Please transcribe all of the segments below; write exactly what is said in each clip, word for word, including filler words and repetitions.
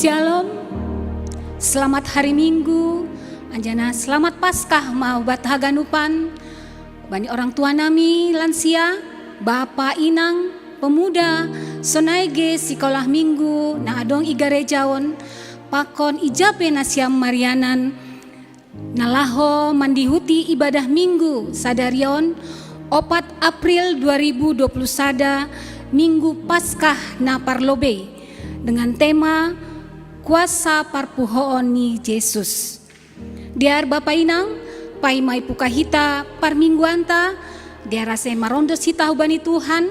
Shalom. Selamat hari Minggu. Anjana selamat Paskah ma ubat haganupan. Bani orang tua nami lansia, bapa inang, pemuda, sonai ge sikolah minggu na adong i gareja on, pakon ija pe nasiam marianan, na laho mandihuti ibadah Minggu sadari on, opat April dua ribu dua puluh sada, Minggu Paskah na parlobei, dengan tema Kuasa Parpuhoon ni Jesus. Dear bapa inang, paima ipuka hita parmingguanta, dear ase marondos hita hubani Tuhan,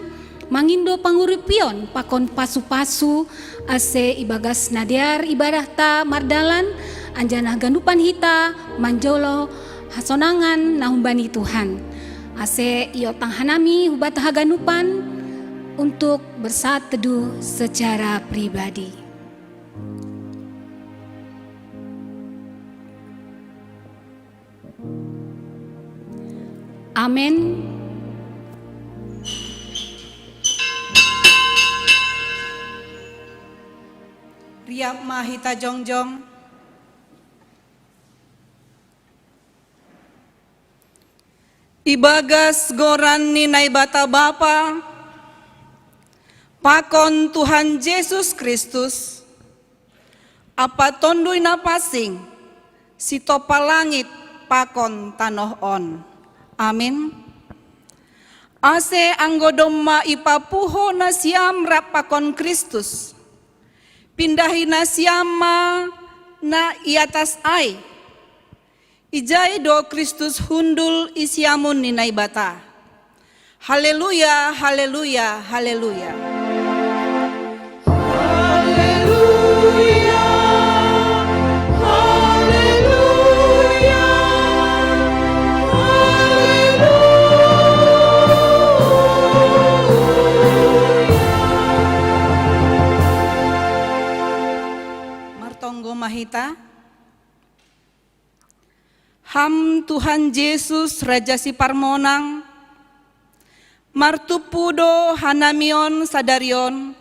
mangindo panguripion pakon pasu-pasu, ase ibagas na dear ibadahta mardalan, anjana ganupan hita manjalo hasonangan na humbani Tuhan. Ase iotang hanami hubata haganupan untuk bersaat teduh secara pribadi. Amen. Riap ma hita jongjong. Ibagas goran ni Naibata Bapa, pakon Tuhan Jesus Kristus, Ampa Tonduy Napansing, sitompa langit pakon tanoh on. Amin. Ase anggo domma ipapuho nasiam rap pakon Kristus, pindahi nasiam ma na i atas ai. Ijai do Kristus hundul i siamun ni Naibata. Haleluya, haleluya, haleluya. Haleluya, haleluya, haleluya. Martonggo ma hita. Ham Tuhan Jesus, Raja Siparmonang, martumpu do hanami on sadari on,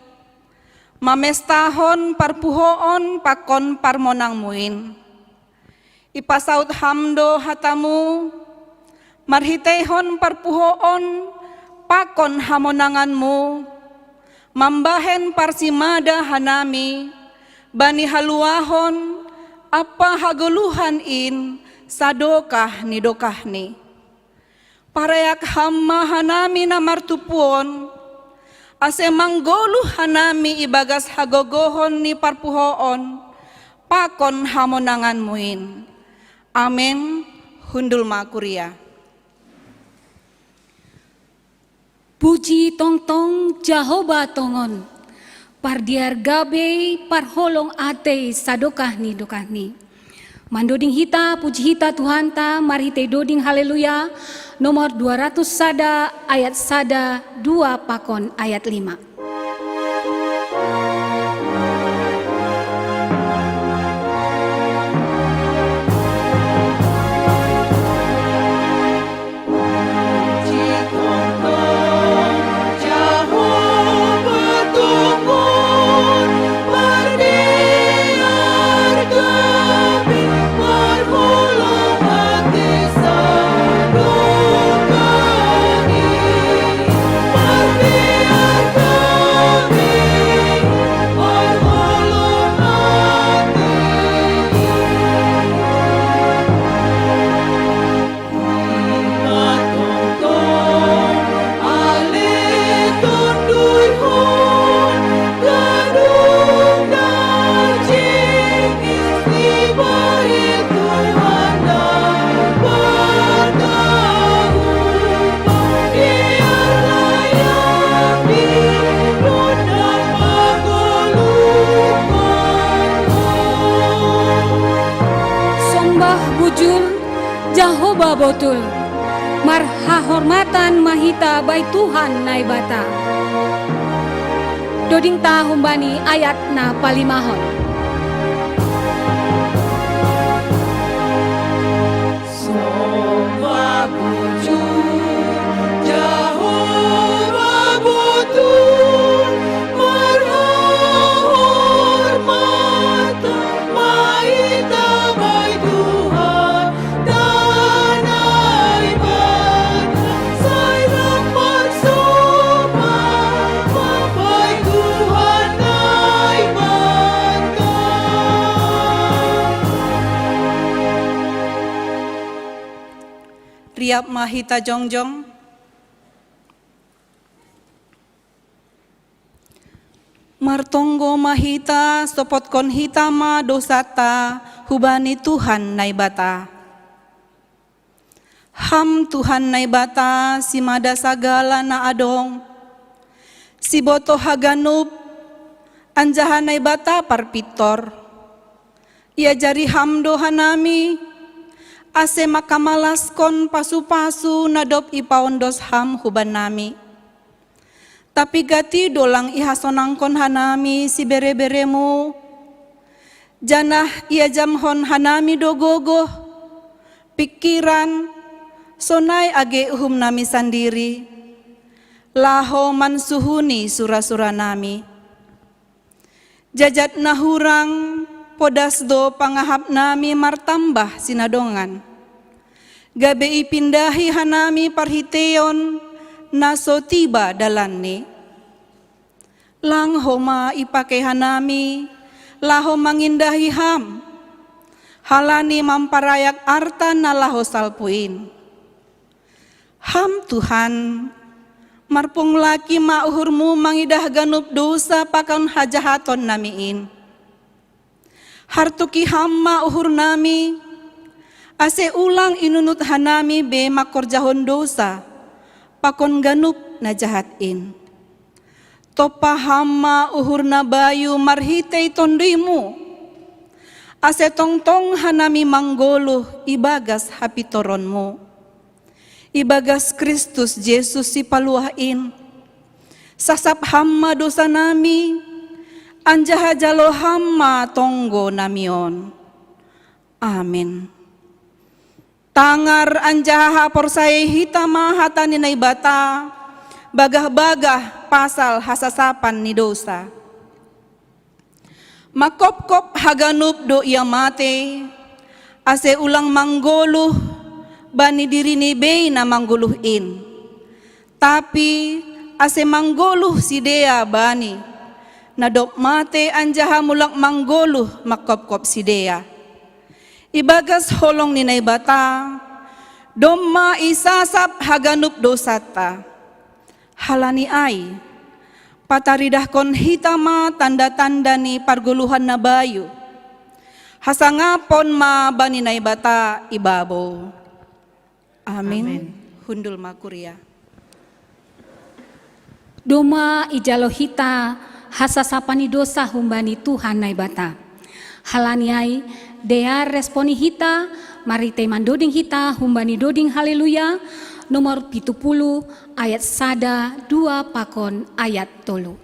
mamestahon parpuhoon pakon parmonangmu in. Ipasaut Ham do hatamu, marhiteihon parpuhoon pakon hamonanganmu, mambahen parsimada hanami bani haluahon ampa hagoluhan in sadokah ni dokahni. Parayak Ham ma hanami na martumpu on, ase manggoluh hanami ibagas hagogohon ni parpuhoon pakon hamonanganmu in. Amen. Hundul ma kuria. Puji tongtong Jahowa tongon, pardear gabe parholong atei sadokah ni dokahni. Mandoding hita puji hita Tuhanta marhitei doding Haleluya nomor dua ratus sada ayat sada, dua pakon ayat lima. Sombah bujur, Jahowa botul, marhahormatan ma hita bai Tuhan Naibata. Dodingta humbani ayat na palimahon. Sombah bujur, Jahowa botul, marhahormatan Siap ma hita jongjong. Martonggo ma hita, sopotkon hita ma dosata hubani Tuhan Naibata. Ham Tuhan Naibata, simada sagala na adong, siboto haganup, anjaha Naibata parpintor. Iajari Ham do hanami, ase mangamalaskon pasu-pasu na dob ipaondos Ham hubannami. Tapi gati do lang ihasonangkon hanami sibere-bereMu, janah iajamkon hanami do gogoh, pingkiran, sonai age uhumnami sandiri, laho mansuhuni sura-suranami. Jajat na hurang, podas do pangahapnami martambah sinadongan, gabe ipindahi hanami parhiteion na so tiba dalanni. Lang homa ipakei hanami laho mangindahi Ham, halani mamparayak arta na laho salpu in. Ham Tuhan, marpungulaki ma uhurMu mangidah ganup dousa pakon hajahatonnami in. Hartuki Ham ma uhurnami, ase ulang inunut hanami be mangkorjahon dousa pakon ganup na jahat in. Tompa Ham ma uhur na bayu marhitei TonduyMu, ase tongtong hanami manggoluh ibagas hapintoronMu. Ibagas Kristus Jesus Sipaluah in, sasap Ham ma dousanami, anjaha jalo Ham ma tonggonami on. Amen. Tangar anjaha haporsayai hita ma hata ni Naibata, bagah-bagah pasal hasasapan ni dousa. Mangkopkop haganup do ia matei, ase ulang manggoluh bani dirini bei na manggoluh in, tapi ase manggoluh sidea Bani, na dob matei anjaha mulak manggoluh mangkopkop sidea. Ibagas holong ni Naibata, domma isasap haganup dousanta. Halani ai, pataridahkon hita ma tanda-tanda ni pargoluhan na bayu. Hasangapon ma bani Naibata ibabo. Amin. Amin. Hundul ma kuria. Domma ijalo hita hasasapan ni dousa humbani Tuhan Naibata. Halani ai, dear responi hita, marhitei mandoding hita humbani doding Haleluya, nomor pitu puluh, ayat sada, dua pakon ayat tolu.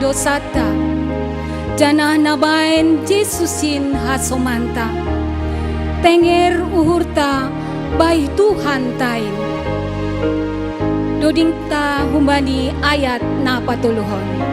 Sada, janah nabaen Jesusin hasomanta. Tenger uhurta bai Tuhan tain. Dodingta humbani ayat na patoluhon.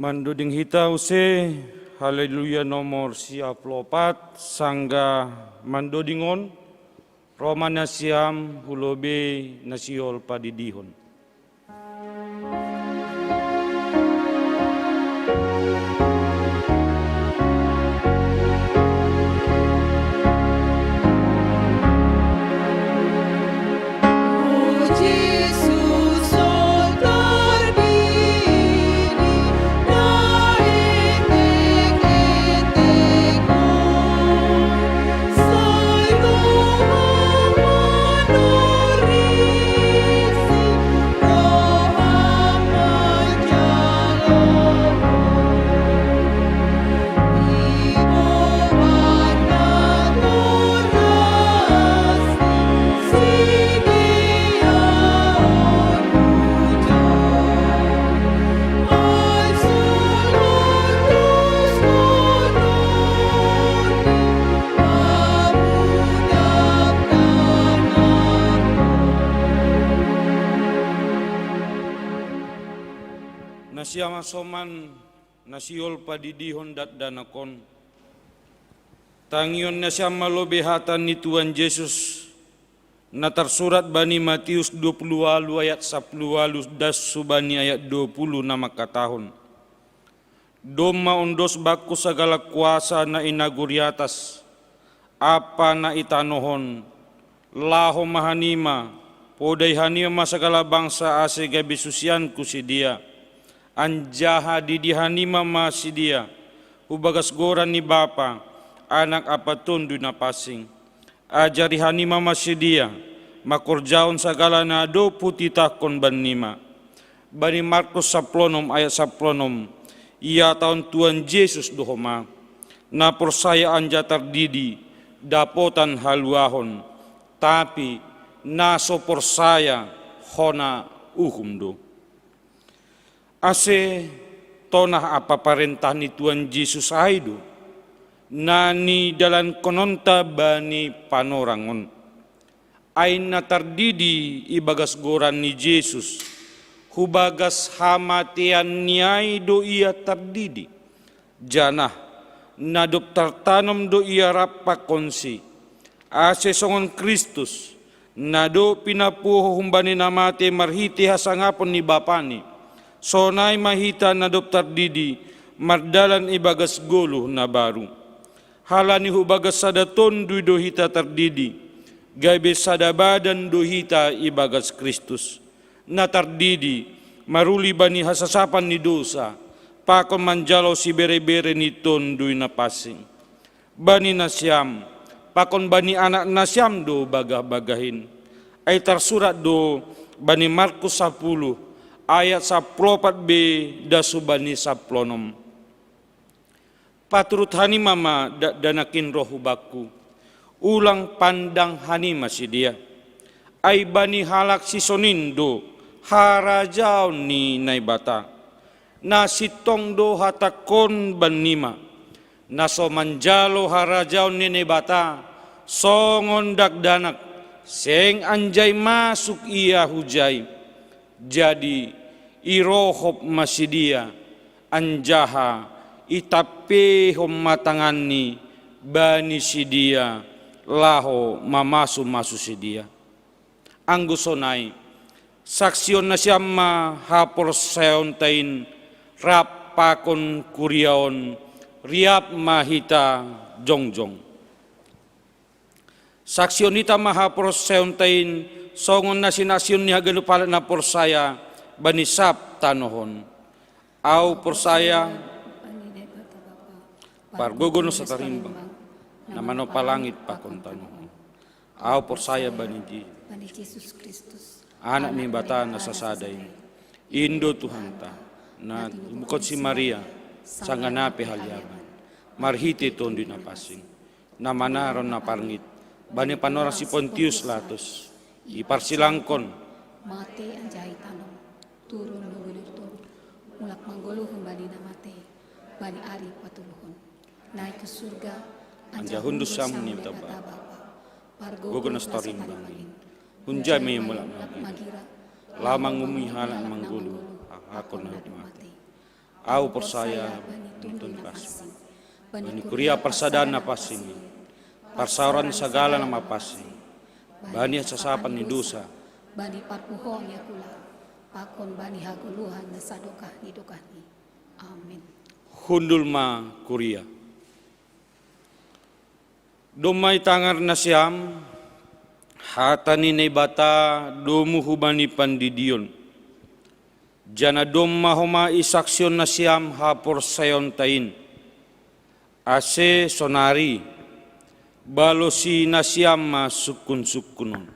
Mandoding hita use Haleluya nomor siaplopat, sanggah mandodingon, Roma nasiam hu lobei na sihol padidihon. Nasiam hasoman na sihol padidihon dakdanak on. Tangion nasiam ma lobei hata ni Tuhan Jesus, na tarsurat bani Matius dua puluh ualu ayat sapuluh ualu das hubani ayat dua puluh na mangkatahon: Domma ondos bangku sagala kuasa na i nagori atas ampa na i tanoh on. Laho ma hanima, podai hanima ma sagala bangsa ase gabe susianku sidea, anjaha didi hanima ma sidea hu bagas goran ni Bapa, Anak ampa Tonduy Napansing. Ajari hanima ma sidea mangkorjahon sagala na dob hutitahkon bannima. Bani Markus saplonom ayat saplonom, ihatahon Tuhan Jesus do homa: Na porsaya anjaha tardidi dapotan haluahon, tapi na so porsaya hona uhum do. Ase tonah ampa parentah ni Tuhan Jesus ai do na nidalankononta bani panorang on. Ai na tardidi ibagas goran ni Jesus, hubagas hamateanni ai do ia tardidi, janah na dob tartanom do ia rap pakonsi, ase songon Kristus, na dob pinapuho humbani na mate marhitei hasangapon ni Bapani, sonai ma hita na dob tardidi mardalan ibagas goluh na baru. Halani hubagas sada Tonduy do hita tardidi, gabe sada badan do hita ibagas Kristus, na tardidi maruli bani hasasapan ni dousa, pakon manjalo siberebere ni Tonduy Napansing. Bani nasiam, pakon bani anak nasiam do bagahbagah in. Ai tarsurat do bani Markus sapuluh ayat saplopat be das hubani saplonom. Paturut hanima ma dakdanak in roh hu bangku, ulang pandang hanima sidea. Ai bani halak sisongon in do harajaon ni Naibata. Na sintong do hatangkon bannima: Na so manjalo harajaon ni Naibata songon dakdanak, seng anjai masuk ia hujai. Jadi irohop ma sidea, anjaha itampeihon ma tanganni bani sidea laho mamasu-masu sidea. Anggo sonai, saksihon nasiam ma haporsayaonta in rap pakon kuria on, riap ma hita jongjong. Saksihon hita ma haporsayaonta in, songon na sinaksihon ni haganup halak na porsaya bani sab tanoh on. Ahu porsaya, pargogo na so tarimbang, na manopa langit pakon tanoh on. Ahu porsaya bani Je-, bani Jesus Kristus, Anak ni Naibata na sasada i. In do Tuhanta, na tinubuhon si Maria, sanggah na pehaliaban, marhite Tonduy Napansing, na manaron na parngit, bani panorang si Pontius Latus, iparsilangkon, mate anjaha itanom, turun hu bilur toruh, mulak manggoluh humbani na mate, bani ari patoluhon. Naik hu surga, anjaha hundul siamun ni Debata Bapa, pargogo na so tarimbang in, hunjai ma Ia mulak magira, laho mangumumi halak na manggoluh, pakon na mate. Ahu porsaya bani Tonduy Napansing, bani kuria parsadaan na pansing i, parsaoran ni sagala na mapansing, bani hasasapan ni dosa, bani parpuhoon ni angkula, pakon bani hagoluhan na sadokah ni dokahni. Amin. Hundul ma kuria. Domma itangar nasiam hata ni Naibata domu hubani pandidion. Janah domma homa isaksihon nasiam haporsayaonta in. Ase sonari, balosi nasiam ma sungkun-sungkun on.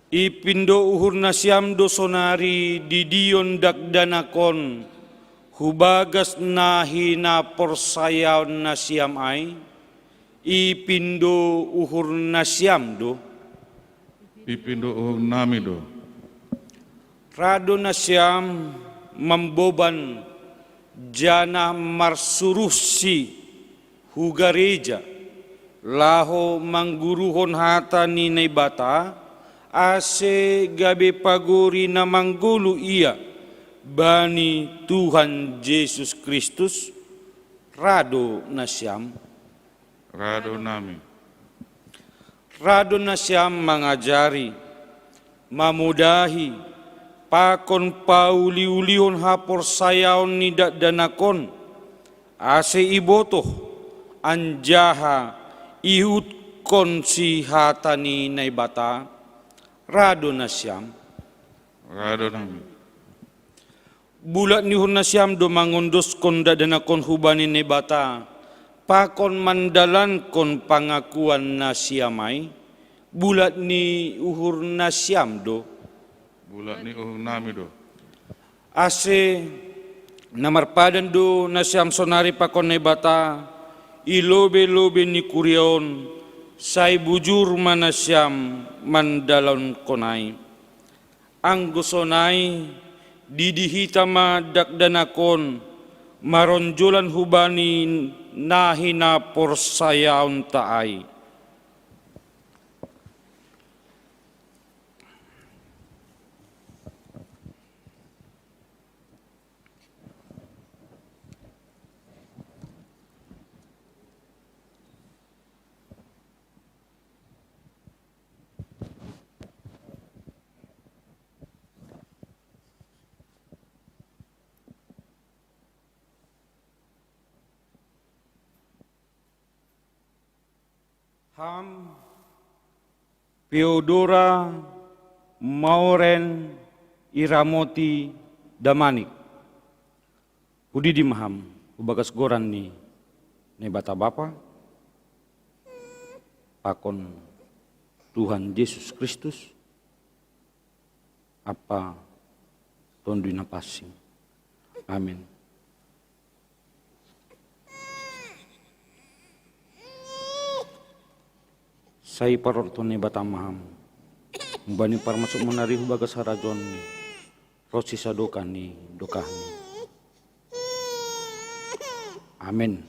Ipindo uhur nasiam do sonari didion dakdanak on hu bagas na hinaporsayaon nasiam ai? Ipindo uhur nasiam do? Ipindo uhur nami do. Ra do nasiam mamboban janah marsuruhsi hu gareja, laho mangguruhon hata ni Naibata, ase gabe pagori na manggoluh ia bani Tuhan Jesus Kristus? Ra do nasiam? Ra do nami. Ra do nasiam mangajari, mamudahi, pakon pauli-ulihon haporsayaon ni dakdanak on, ase ibotoh anjaha iihuthon si hata ni Naibata? Ra do nasiam? Ra do nami. Bulat ni uhur nasiam do mangondoskon dakdanak on hubani Naibata, pakon mandalankon pangakuan nasiam ai? Bulat ni uhur nasiam do? Bulat ni uhur nami do. Ase na marpadan do nasiam sonari pakon Naibata i lobei-lobei ni kuria on, sai bujur ma nasiam mandalankon ai. Anggo sonai, didi hita ma dakdanak on maronjolan hubani na hinaporsayaonta ai. Ham Theodora Mauren Iramoti Damanik, hudidi ma ham hu bagas goran ni Naibata Bapa, pakon Tuhan Jesus Kristus, ampa Tonduy Napansing. Amin. Sai parorot ni Naibata ma ham, humbani parmasuk monari hu bagas harajaonNi, ronsi sadokah ni dokahni. Amin.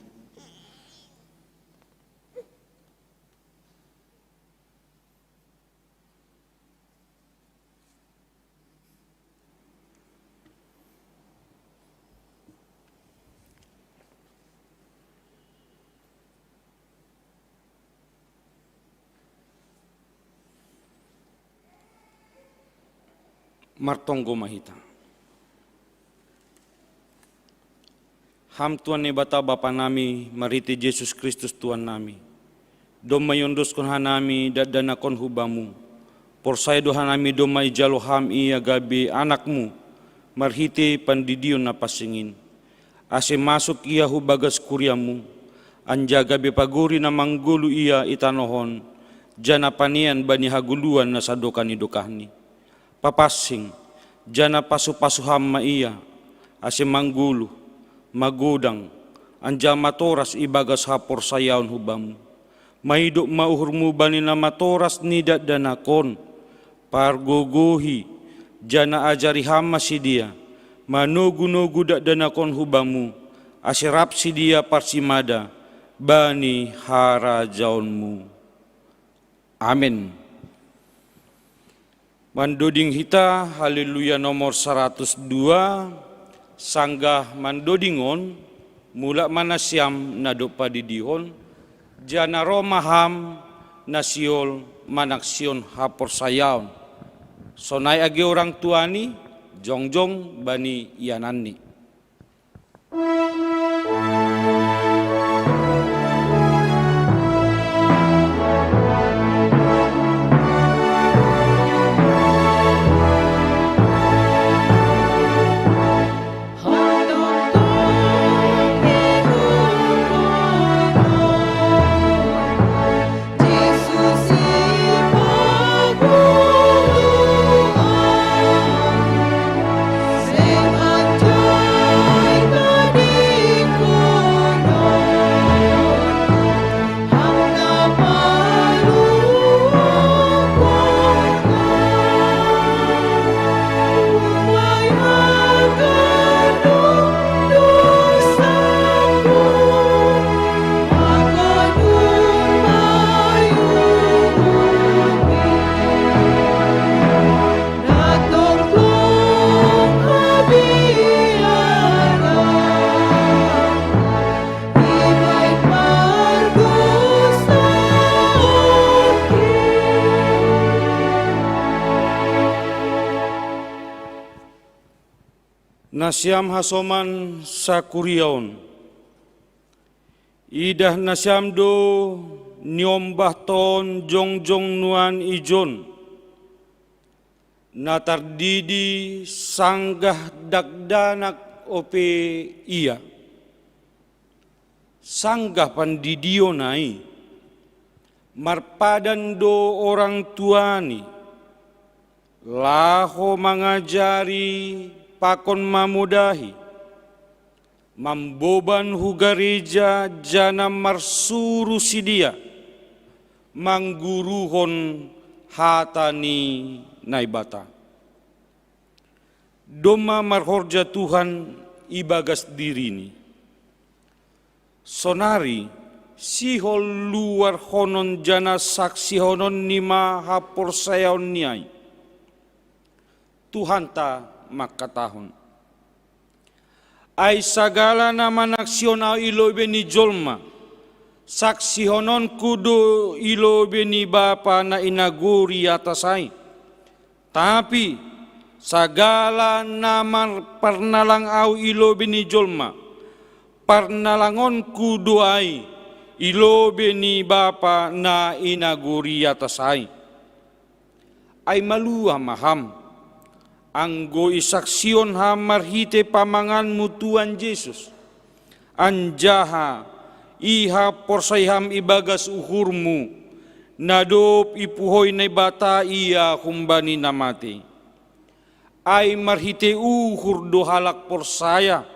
Martonggo ma hita. Ham Tuhan Naibata Bapa nami, marhitei Jesus Kristus Tuhan nami, domma iondoskon hanami dakdanak on hu Bamu. Porsaya do hanami domma ijalo Ham Ia gabe anakMu, marhitei pandidion na pansing in, ase masuk Ia hu bagas kuriaMu, anjaha gabe pagori na manggoluh Ia i tanoh on, janah panean bani hagoluhan na sadokah ni dokahni. Papansing, janah pasu-pasu Ham ma Ia, ase manggoluh, magodang, anjaha matoras ibagas haporsayaon hu Bamu. Maidop ma uhurMu bani na matoras ni dakdanak on, pargogohi, janah ajari Ham ma sidea, manogu-nogu dakdanak on hu Bamu, ase rap sidea parsimada bani harajaonMu. Amen. Mandoding hita Haleluya nomor saratus dua, sanggah mandoding on, mulak ma nasiam na dob padidihon, janah roh ma ham na sihol manaksihon haporsayaon. Sonai age orang tuani, jongjong bani iananni. Nasiam hasoman sakuria on, idah nasiam do niombah ton jongjong nuan ijon, na tardidi sanggah dakdanak ope ia, sanggah pandidion ai, marpadan do orang tuani, laho mangajari pakon mamudahi, mamboban hu gareja janah marsuru sidea mangguruhon hata ni Naibata. Domma marhorja Tuhan ibagas dirini. Sonari sihol luarhonon janah saksihononni ma haporsayaonni ai. Tuhanta mangkatahon: Ai sagala na manaksihon ahu i lobei ni jolma, saksihononku do i lobei ni Bapa na i nagori atas ai. Tapi sagala na mar-, parnalang ahu i lobei ni jolma, parnalangonku do ai i lobei ni Bapa na i nagori atas ai. Ai maluah ma ham, anggo isaksihon ham marhitei pamanganmu Tuhan Jesus, anjaha ihaporsayai ham ibagas uhurmu, na dob ipuhoi Naibata Ia humbani na matei. Ai marhitei uhur do halak porsaya,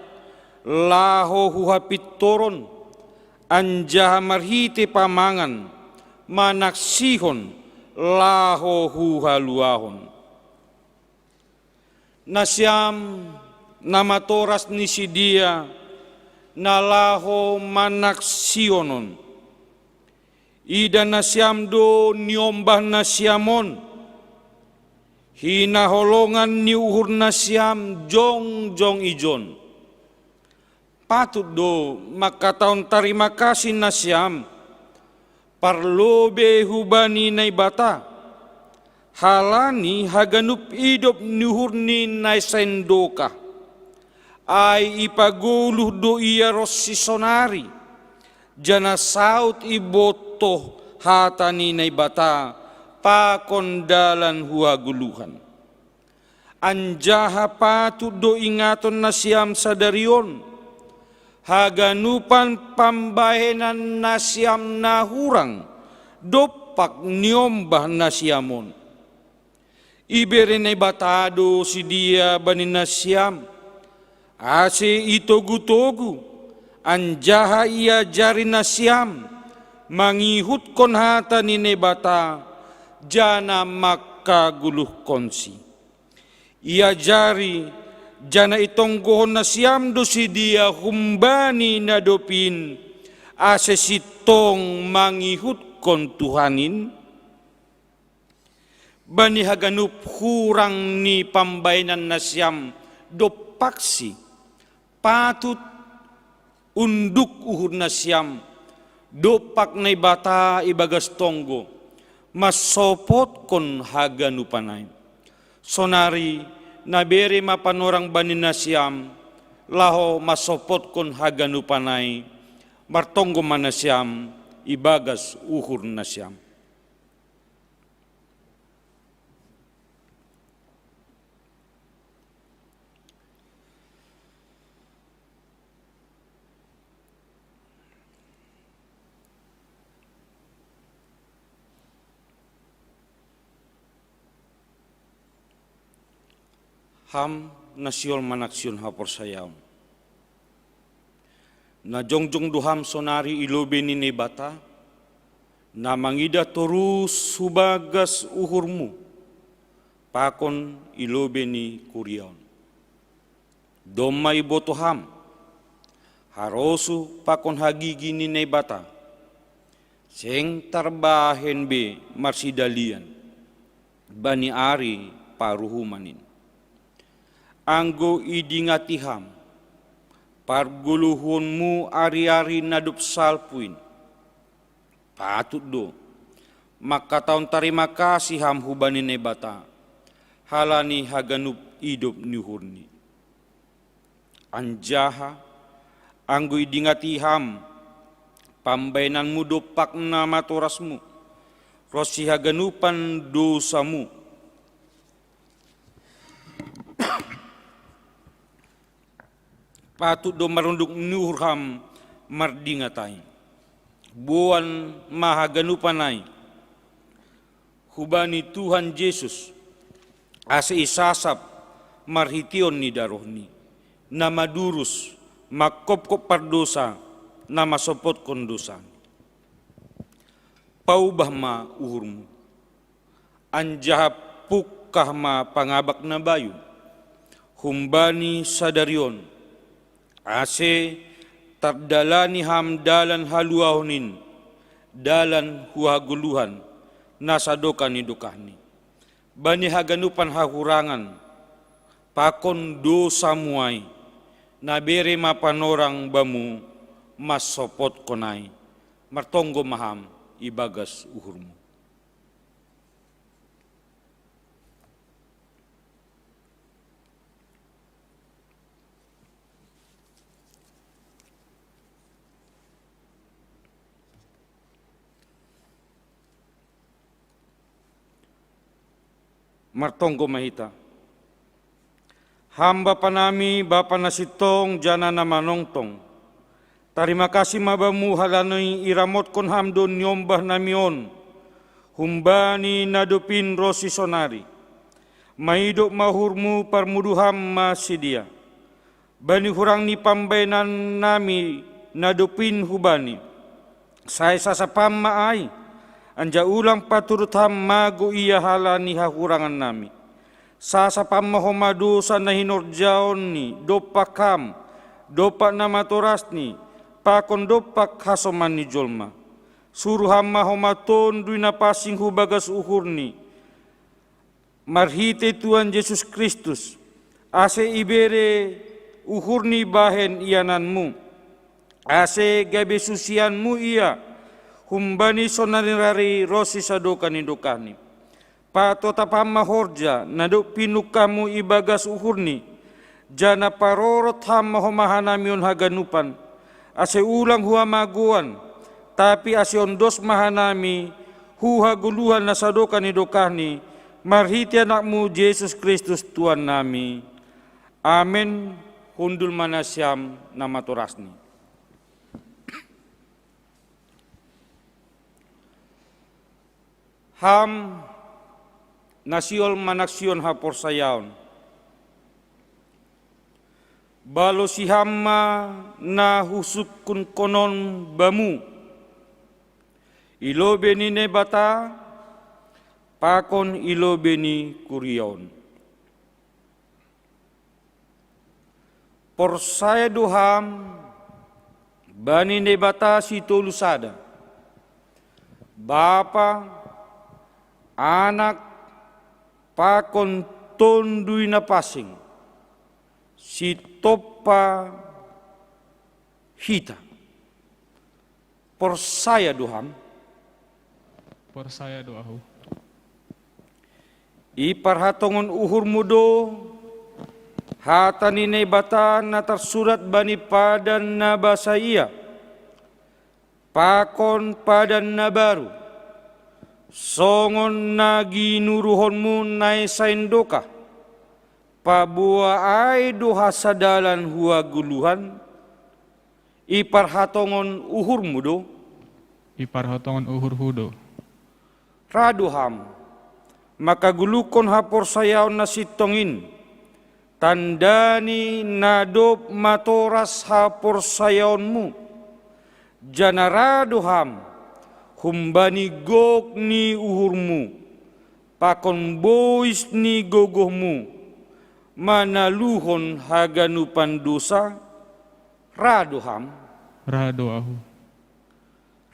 laho hu hapintoron, anjaha marhitei pamangan, manaksihon, laho hu haluahon. Nasiam na matoras ni sidea, na laho manaksihon on, idah nasiam do niombah nasiam on, hinaholongan ni uhur nasiam jongjong ijon. Patut do mangkatahon tarima kasih nasiam, parlobei hubani Naibata, Halani haganup idop ni uhurni na sai ndokah, ai ipagoluh do ia ronsi sonari, janah saut ibontoh hata ni Naibata pakon dalan hu hagoluhan. Anjaha patut do ingaton nasiam sadari on, haganupan pambahenan nasiam na hurang dompak niombah nasiam on. Ibere Naibata do sidea bani nasiam, ase itogu-togu, anjaha iajari nasiam mangihutkon hata ni Naibata, janah mangkagoluhkonsi. Iajari, janah itonggohon nasiam do sidea humbani na dob in, ase sintong mangihutkon Tuhan in? Bani haganup hurang ni pambahenan nasiam dompaksi, patut unduk uhur nasiam dompak Naibata ibagas tonggo, mansopotkon haganupan ai. Sonari, nabere ma panorang bani nasiam, laho mansopotkon haganupan ai, martonggo ma nasiam ibagas uhur nasiam. Ham na sihol manaksihon haporsayaon. Na jongjong do ham sonari i lobei ni Naibata, na mangidah torus hubagas uhurmu, pakon i lobei ni kuria on. Domma iboto ham, harosuh pakon hagigi ni Naibata, seng tarbahen be marsidalian bani ari paruhuman in. Anggo idingati ham pargoluhonmu ari-ari na dob salpu in, patut do mangkatahon tarima kasih ham hubani Naibata, halani haganup idop ni uhurni. Anjaha, anggo idingati ham pambahenanmu dompak namatorasmu, ronsi haganupan dousamu, patut do marunduk ni uhur ham mardingat ai. Boan ma haganupan ai hubani Tuhan Jesus, ase isasap marhiteion ni darohni, na madurus, mangkopkop pardousa, na mansopotkon dousani. Paubah ma uhurmu, anjaha pungkah ma pangabak na bayu. Humbani sadari on, ase tardalani ham dalan haluahon in, dalan hu hagoluhan, na sadokah ni dokahni. Bani haganupan hahurangan pakon dousamu ai, nabere ma panorang bamu mansopotkon ai, martonggo ma ham ibagas uhurmu. Martonggo ma hita. Ham Bapa nami, Bapa na sintong janah na manongtong, tarima kasih ma Bamu halani iramotkon Ham do niombah nami on humbani na dob in ronsi sonari. Maidop ma uhurmu, parmudu Ham ma sidea. Bani hurang ni pambahenan nami na dob in hubani, sai sasap Ham ma ai, anjaha ulang paturut Ham mago ia halani hahurangan nami. Sasap Ham ma homa dousa na hinorjaonni dompak Ham, dompak namatorasni, pakon dompak hasoman ni jolma. Suru Ham ma homa Tonduy Napansing hu bagas uhurni, marhitei Tuhan Jesus Kristus, ase ibere uhurni bahen iananmu, ase gabe susianmu ia humbani sonari ronsi sadokah ni dokahni. Patotap ham ma horja na dob pinungkamu ibagas uhurni, janah parorot ham ma homa hanami on haganupan, ase ulang huhamagoan, tapi ase ondos ma hanami hu hagoluhan na sadokah ni dokahni, marhitei AnakMu Jesus Kristus Tuhan nami. Amen. Hundul ma nasiam na matorasni. Ham na sihol manaksihon haporsayaon, balosi ham ma na husungkunkonon bamu, i lobei ni Naibata pakon i lobei ni kuria on. Porsaya do ham bani Naibata sitolu sada, Bapa, Anak, pakon Tonduy Napansing, sitompa hita. Porsaya do ham? Porsaya do ahu. Iparhatongon uhurmu do hata ni Naibata na tarsurat bani Padan na Basaia pakon Padan na Baru, songon na ginuruhonmu na sai ndokah, paboa ai do hasadalan hu hagoluhan? Iparhatongon uhurmu do? Iparhatongon uhurhu do. Ra do ham, mangkagoluhkon haporsayaon na sintong in, tandani na dob matoras haporsayaonmu, janah ra do ham humbani gok ni uhurmu pakon bois ni gogohmu manaluhon haganupan dousa? Ra do ham? Ra do ahu.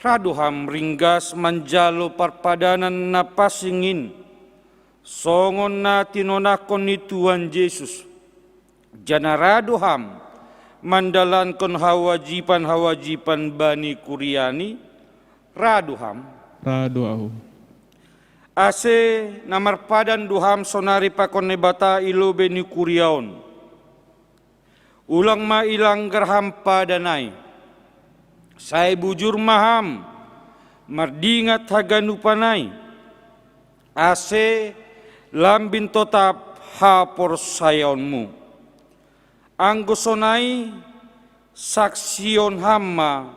Ra do ham ringgas manjalo parpadanan na pansing in, songon na tinonahkon ni Tuhan Jesus, janah ra do ham mandalankon hawajiban-hawajiban bani kuria-Ni? Ra do ham? Ra do ahu. Ase na marpadan do ham sonari pakon Naibata i lobei ni kuria on. Ulang ma ilanggar ham padan ai. Sai bujur ma ham mardingat haganupan ai, ase lambin totap haporsayaonmu. Anggo sonai, saksihon ham ma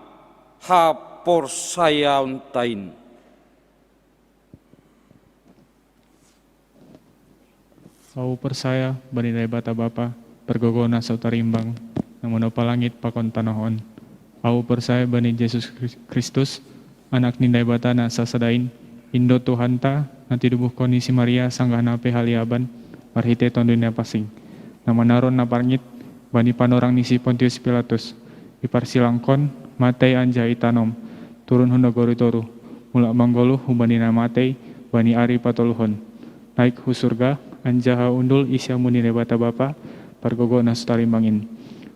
haporsayaonta in. Ahu porsaya bani Naibata Bapa, pargogoh na so tarimbang, na manompa langit pakon tanoh on. Ahu porsaya bani Jesus Kris-, Kristus, Anak ni Naibata na sasada in, Indo Tuhanta, na tinubuhkon ni si Maria sanggah na pe haliaban, marhitei Tonduy Napansing, na manaron na parngit bani panorang ni si Pontius Pilatus, iparsilangkon, matei anjaha itanom, turun hu nagori toruh, mulak manggoluh humbani na matei bani ari patoluhon, naik hu surga, anjaha undul i siamun ni Naibata Bapa, pargogoh na so tarimbang in.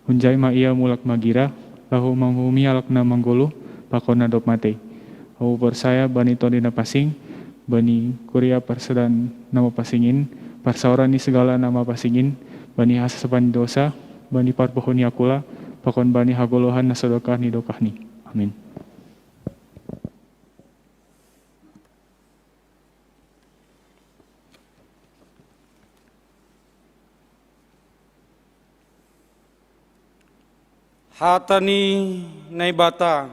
Hunjai ma Ia mulak magira, laho manguhumi halak na manggoluh pakon na dob matei. Ahu porsaya bani Tonduy Napansing, bani kuria parsadaan na mapansing in, parsaoran ni sagala na mapansing in, bani hasasapan ni dousa, bani parpuho ni angkula, pakon bani hagoluhan na sadokah ni dokahni. Amin. Hata ni Naibata,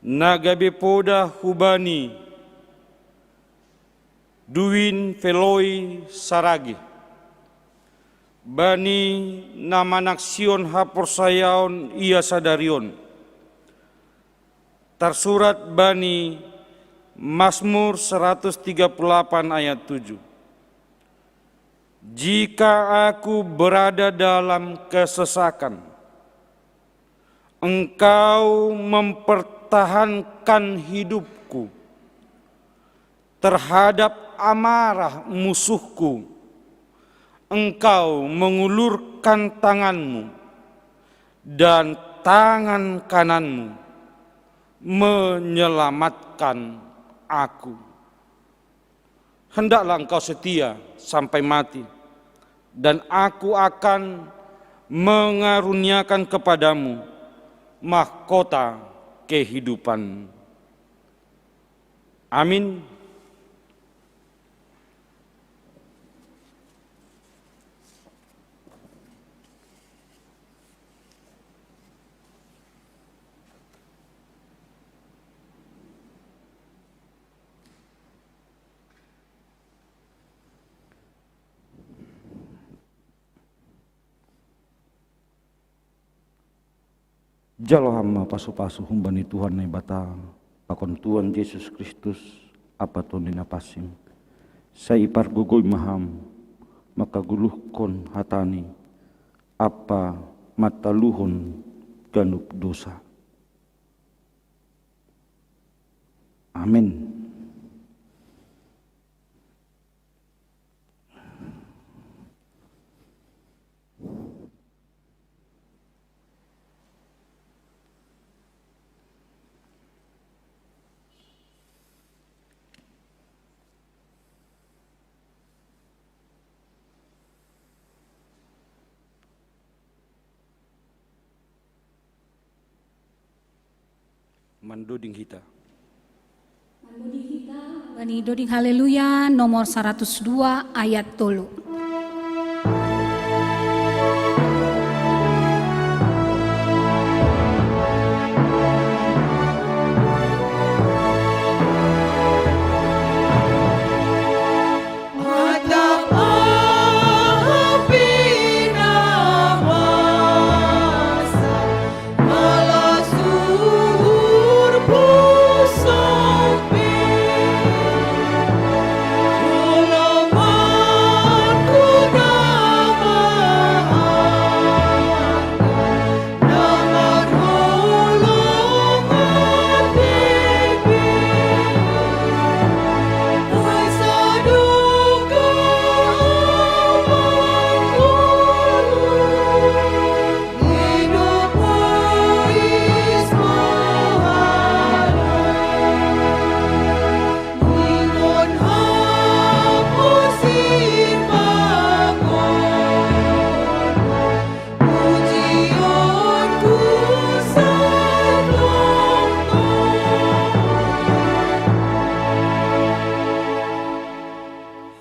na gabe podah hubani duin pe loi sarage, bani na manaksihon haporsayaon ia sadari on. Tarsurat bani Masmur seratus tiga puluh delapan ayat tujuh. Jika aku berada dalam kesesakan, Engkau mempertahankan hidupku. Terhadap amarah musuhku, Engkau mengulurkan tanganmu, dan tangan kananmu menyelamatkan aku. Hendaklah engkau setia sampai mati, dan aku akan mengaruniakan kepadamu mahkota kehidupan. Amin. Jalo ham ma pasu-pasu humbani Tuhan Naibata, pakon Tuhan Jesus Kristus, ampa Tonduy Napansing. Sai ipargogoi ma ham, mangkagoluhkon hataNi, ampa mantaluhon ganup dosa. Amin. Mandoding hita. Mandoding hita, bani doding Haleluya nomor saratus dua ayat tolu.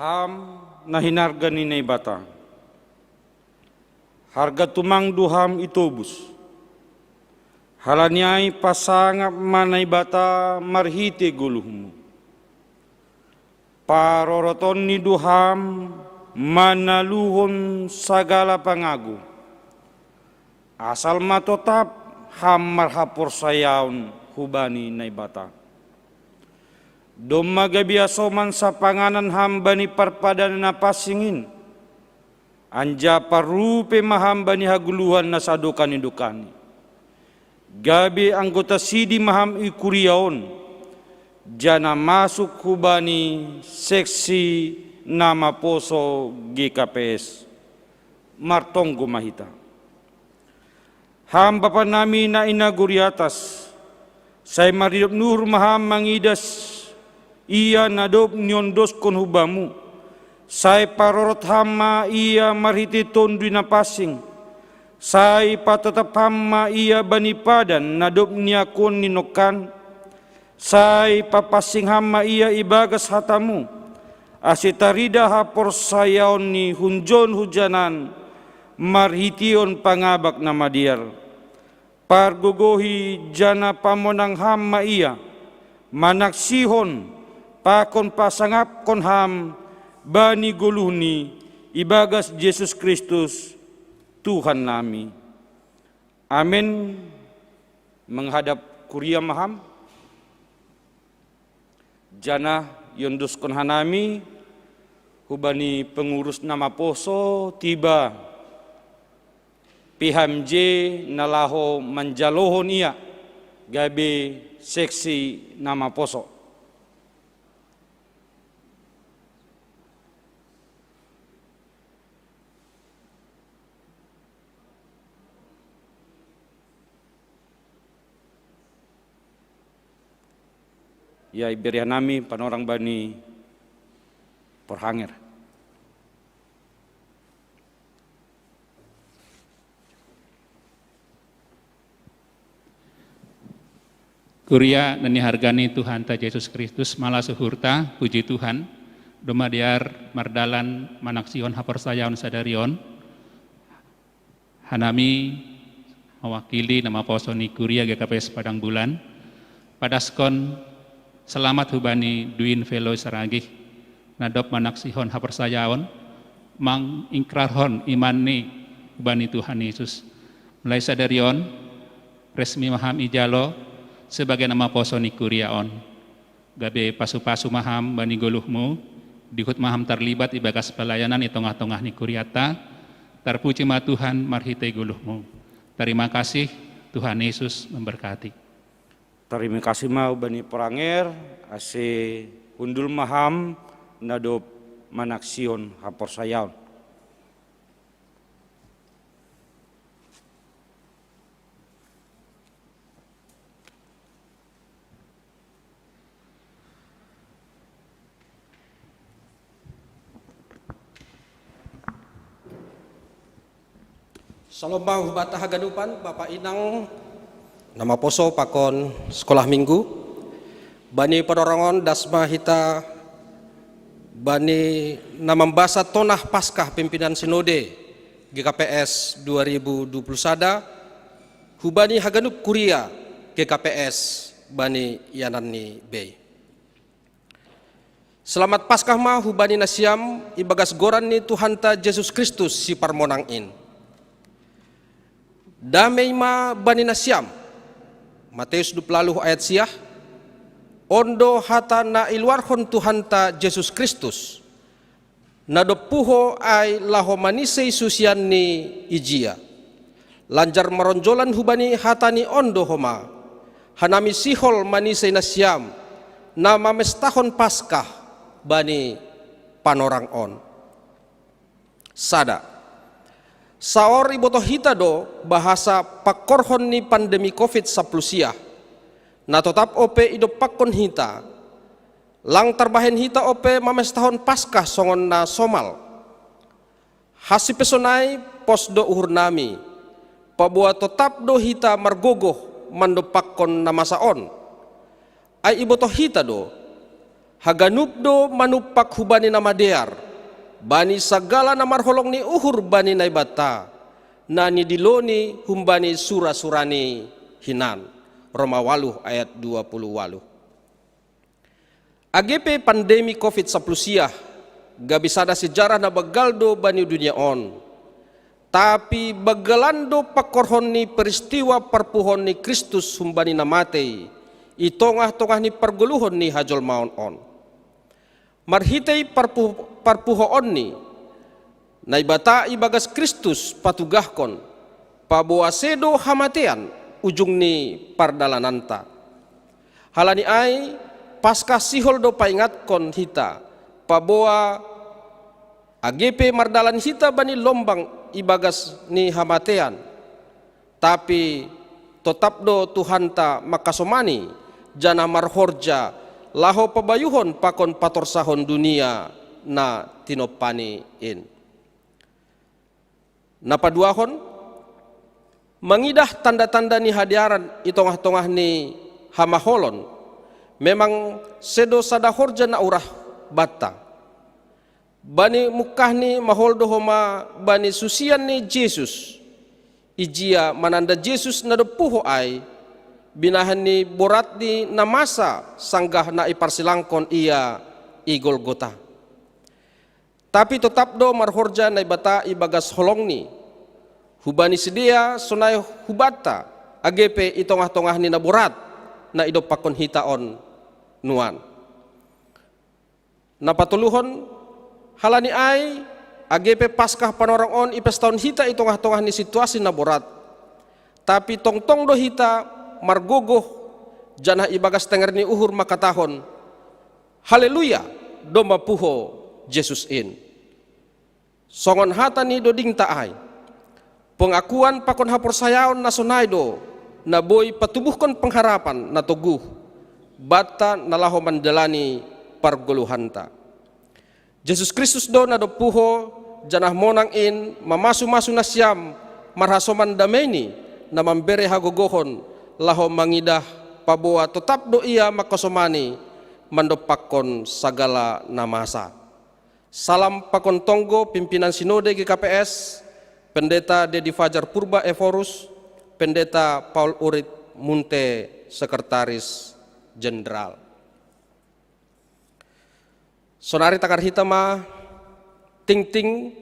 Ham na hinarga ni Naibata. Harga tumang do ham itobus. Halani ai pasangap ma Naibata marhitei goluhmu. Parorotonni do ham manaluhon sagala pangago. Asal ma totap ham marhaporsayaon hubani Naibata. Domma gabe hasoman sapanganan ham bani parpadanan na pansing in, anjaha parrupe ma ham bani hagoluhan na sadokani-dokani. Gabe anggota sidi ma ham i kuria on, janah masuk hubani seksi na maposo G K P S. Martonggo ma hita. Ham Bapa nami na i nagori atas, sai maridop ni uhur ma ham mangidah Ia na dob niondoskon hu Bamu. Sai parorot Ham ma Ia marhitei Tonduy Napansing. Sai patotap Ham ma Ia bani padan na dob niakuon ni nongkan. Sai papansing Ham ma Ia ibagas hataMu, ase tarida haporsayaonNi hunjon hujanan marhiteion pangabak na madear. Pargogohi janah pamonang Ham ma Ia, manaksihon pakon pasangapkon Ham bani goluhNi ibagas Jesus Kristus, Tuhan nami. Amen. Menghadap kuria ma ham. Janah iondoskon hanami hubani pengurus na maposo tiba P H M J na laho manjalohon ia gabe seksi na maposo. Ia ibere hanami panorang bani Porhanger. Kuria na nihargani Tuhanta Jesus Kristus, mala suhurta, puji Tuhan, domma dear mardalan manaksihon haporsayaon sadarion, hanami mawakili na maposo ni Kuria G K P S Padang Bulan, padaskon selamat hubani Duin Felo Saragih, na dob manaksihon haporsayaon, mangingkrarhon imanni hubani Tuhan Yesus. Mulai sadarion, resmi maham ijalo sebagai na maposo ni Kuria on. Gabe pasu-pasu maham bani goluhmu, dihut maham tarlibat ibagas pelayanan i tongah-tongah ni Kuriata, tarpuji ma Tuhan marhitei goluhmu. Terima kasih, Tuhan Yesus memberkati. Terima kasih ma bani Porhanger, ase hundul maham na dob manaksihon haporsayaon. Shalom ma hubata haganupan, Bapa Inang, na maposo pakon sekolah minggu. Bani panorangon das ma hita bani na mambasa tonah Paskah pimpinan Sinode G K P S dua ribu dua puluh sada, hubani haganup Kuria G K P S bani iananni bei. Selamat Paskah ma hubani nasiam ibagas goran ni Tuhanta Jesus Kristus si parmonang in. Damei ma bani nasiam. Mateus dua puluh ayat siah. On do hata na iluarhon Tuhanta Jesus Kristus, na dob puho ai laho manisei susianni ijia. Lanjar maronjolan hubani hatani on do homa, hanami sihol manisei nasiam, na mamestahon Paskah bani panorang on. Sada. Saor ibotoh hita do bahasa pangkorhon ni pandemi covid sapuluh siah, na totap ope idompakkon hita, lang tarbahen hita ope mamestahon Paskah songon na somal. Hansi pe sonai pos do uhurnami, paboa totap do hita margogoh mandompakkon na masa on. Ai ibotoh hita do, haganup do manumpak hubani na madear, bani sagala na marholong ni uhur bani Naibata, na nidiloni humbani sura-surani hinan. Roma waluh ayat dua puluh waluh. Age pe pandemi covid sapuluh siah, gabe sada sejarah na banggal do bani dunia on. Tapi banggalan do pangkorhon ni peristiwa parpuhoon ni Kristus humbani na matei, i tongah-tongah ni pargoluhon ni hajolmaon on. Marhitei parpu-, parpuhoonni, Naibata ibagas Kristus patugahkon, paboa sedo hamatean ujung ni pardalananta. Halani ai, Paskah sihol do paingatkon hita, paboa age pe mardalan hita bani lombang ibagas ni hamatean, tapi totap do Tuhanta mangkasomani, janah marhorja laho pabayuhon pakon patorsahon dunia na tinompaNi in. Na paduahon, mangidah tanda-tanda ni hadearan i tongah-tongah ni hamaholon, memang sedo sada horja na urah banta. Bani mungkahni mahol do homa bani susian ni Jesus, ijia mananda Jesus na dob puho ai, binahen ni boratni na masa sanggah na iparsilangkon Ia i Golgota. Tapi totap do marhorja Naibata ibagas holongNi, hubani sidea sonai hubanta, age pe i tongah-tongah ni na borat na idompakkon hita on nuan. Na patoluhon, halani ai, age pe Paskah panorang on ipestahon hita i tongah-tongah ni situasi na borat, tapi tongtong do hita margogoh, janah ibagas tenger ni uhur mangkatahon, "Haleluya, domma puho Jesus in." Songon hata ni dodingta ai, pengakuan pakon haporsayaon na sonai do na boi patubuhkon pengharapan na toguh banta na laho mandalani pargoluhanta. Jesus Kristus do na dob puho, janah monang in mamasu-masu nasiam marhasoman dameini, na mambere hagogohon laho mangidah paboa totap do Ia mangkosomani mandompakkon sagala na masa. Salam pakon tonggo pimpinan Sinode G K P S, Pendeta Dedi Fajar Purba Ephorus, Pendeta Paul Urit Munte, Sekretaris Jenderal. Sonari tagar hita ma tingting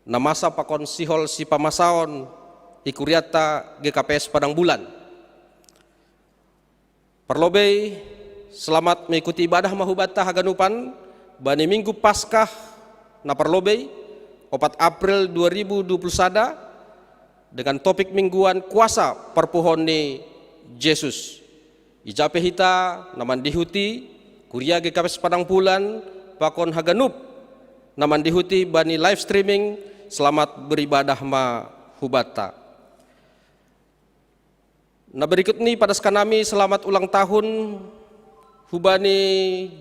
na masa pakon sihol sipamasaon i kurianta G K P S Padang Bulan. Parlobei, selamat mengikuti ibadah ma hubanta haganupan bani Minggu Paskah na parlobei, opat April dua ribu dua puluh sada, dengan topik mingguan Kuasa Parpuhoon ni Jesus. Ija pe hita na mandihuti, kuria G K P S Padang Bulan pakon haganup na mandihuti bani live streaming, selamat beribadah ma hubanta. Na berikut ni padaskan hami selamat ulang tahun hubani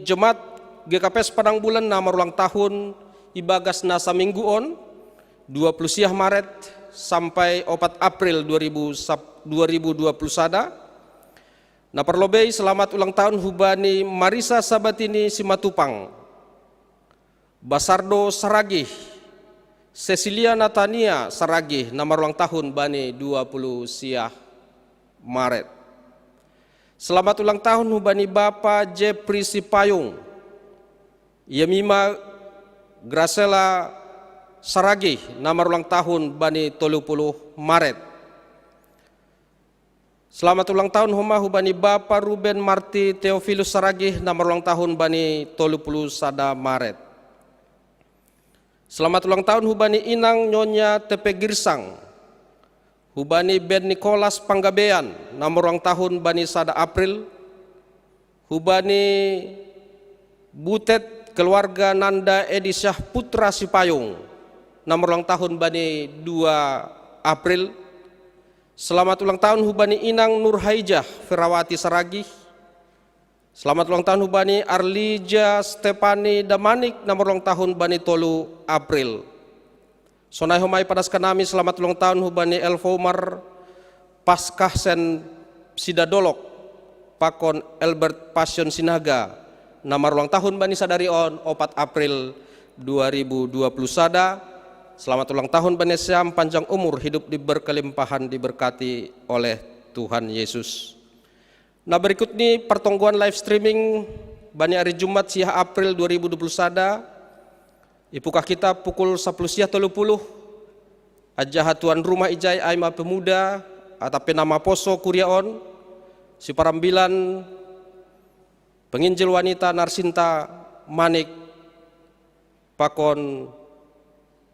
jemaat G K P S Padang Bulan na marulang tahun ibagas na saminggu on, dua puluh siah Maret sampai opat April dua ribu sap-, dua ribu dua puluh sada. Na parlobei selamat ulang tahun hubani Marisa Sabatini Simatupang, Basardo Saragih, Cecilia Natania Saragih na marulang tahun bani dua puluh siah Maret. Selamat ulang tahun hubani Bapa Jepri Sipayung, Yemima Gracela Saragih na marulang tahun bani tolu puluh Maret. Selamat ulang tahun homa hubani Bapa Ruben Marti Theophilus Saragih na marulang tahun bani tolu puluh sada Maret. Selamat ulang tahun hubani Inang Nyonya Tepe Girsang, hubani Ben Nicholas Panggabean na marulang tahun bani sada April, hubani Butet keluarga Nanda Edi Syahputra Sipayung na marulang tahun bani dua April. Selamat ulang tahun hubani Inang Nurhaijah Ferawati Saragih. Selamat ulang tahun hubani Arlija Stepani Damanik na marulang tahun bani tolu April. Sonai homa ipadaskan hami selamat ulang tahun hubani Elvomar Paskah Sen Sidadolok pakon Elbert Passion Sinaga na marulang tahun bani sadari on, opat April dua ribu dua puluh sada. Selamat ulang tahun bani siam, panjang umur, hidup diberkelimpahan, diberkati oleh Tuhan Yesus. Na berikut ni partonggoan live streaming bani ari Jumat siah April dua ribu dua puluh sada, ipukah hita pukul sapuluh siah tolu puluh, anjaha tuan rumah ijai ai ma pemuda atap pe na maposo kuria on, siparambilan penginjil wanita Narsinta Manik pakon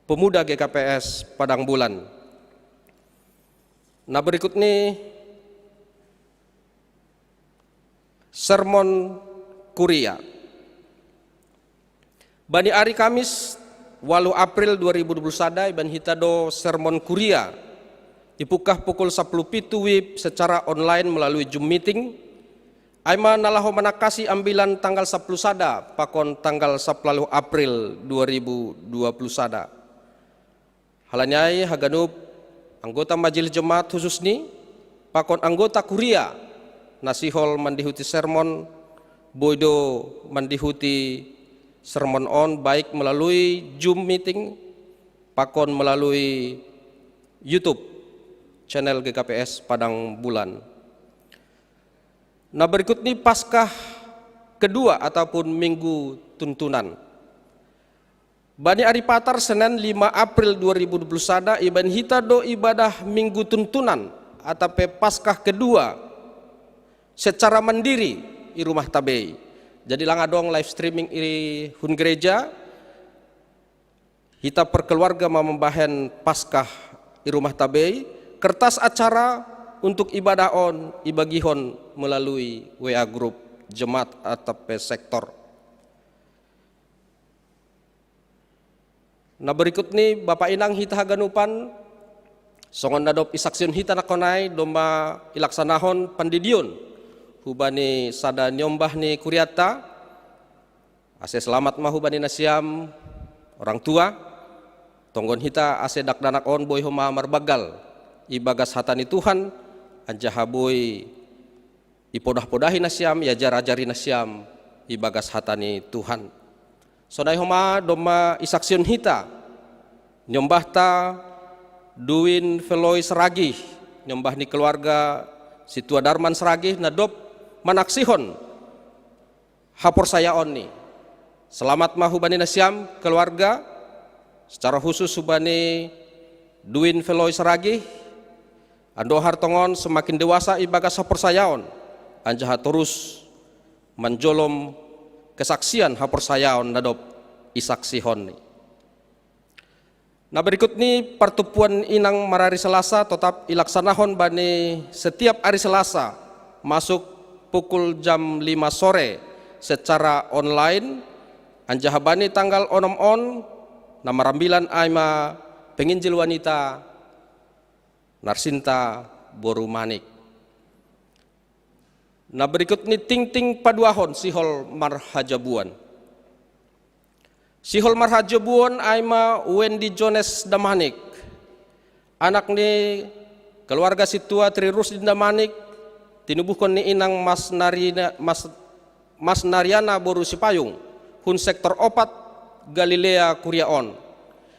pemuda G K P S Padang Bulan. Na berikut ni sermon kuria. Bani ari Kamis, waluh April dua ribu dua puluh sada, ibaen hita do sermon kuria, ipukah pukul sapuluh pitu wib secara online melalui Zoom meeting, ai ma na laho manangkasi ambilan tanggal sapuluh sada pakon tanggal sapuluh April dua ribu dua puluh sada. Halani ai haganup anggota majelis jemaat khususni pakon anggota kuria na sihol mandihuti sermon, boi do mandihuti sermon on baik melalui Zoom meeting pakon melalui YouTube channel G K P S Padang Bulan. Na berikut ni Paskah kedua ataupun Minggu Tuntunan. Bani ari Patar, Senen lima April dua ribu dua puluh sada, ibaen hita do ibadah Minggu Tuntunan atap pe Paskah kedua secara mandiri i rumah tabei. Jadi lang adong live streaming i hun gereja, hita perkeluarga ma mambahen Paskah i rumah tabei, kertas acara untuk ibadah on ibagihon melalui W A grup jemaat atap pe sektor. Na berikut ni Bapa Inang hita haganupan, songon na dob isaksihon hita nangkon ai, domma ilaksanahon pandidion hubani sada niombah ni kurianta, Ase selamat ma hubani nasiam orang tua. Tonggon hita ase dakdanak on boi homa marbagal ibagas hata ni Tuhan, anjaha boi ipodah-podahi nasiam, iajar-ajari nasiam ibagas hata ni Tuhan. Sonai homa domma isaksihon hita niombahta Duin Feloi Saragih, niombah ni keluarga Sintua Darman Saragih na dob manaksihon haporsayaonni. Selamat ma hubani nasiam keluarga, secara khusus hubani Duin Feloi Saragih. Andohar tongon semakin dewasa ibagas haporsayaon, anjaha torus manjolom kesaksian haporsayaon na dob isaksihonni. Na berikut ni partumpuan inang marari Selasa totap ilaksanahon bani setiap ari Selasa masuk pukul jam lima sore secara online, anjaha bani tanggal onom on na marambilan ai ma penginjil wanita Narsinta boru Manik. Na berikut ni tingting paduahon sihol marhajabuan. Sihol marhajabuan ai ma Wendy Jones Damanik, anak ni keluarga Sintua Tri Rusdin Damanik, tinubuhkon ni inang Mas Narina, Mas, Mas Nariana boru Sipayung, hun sektor opat Galilea kuria on.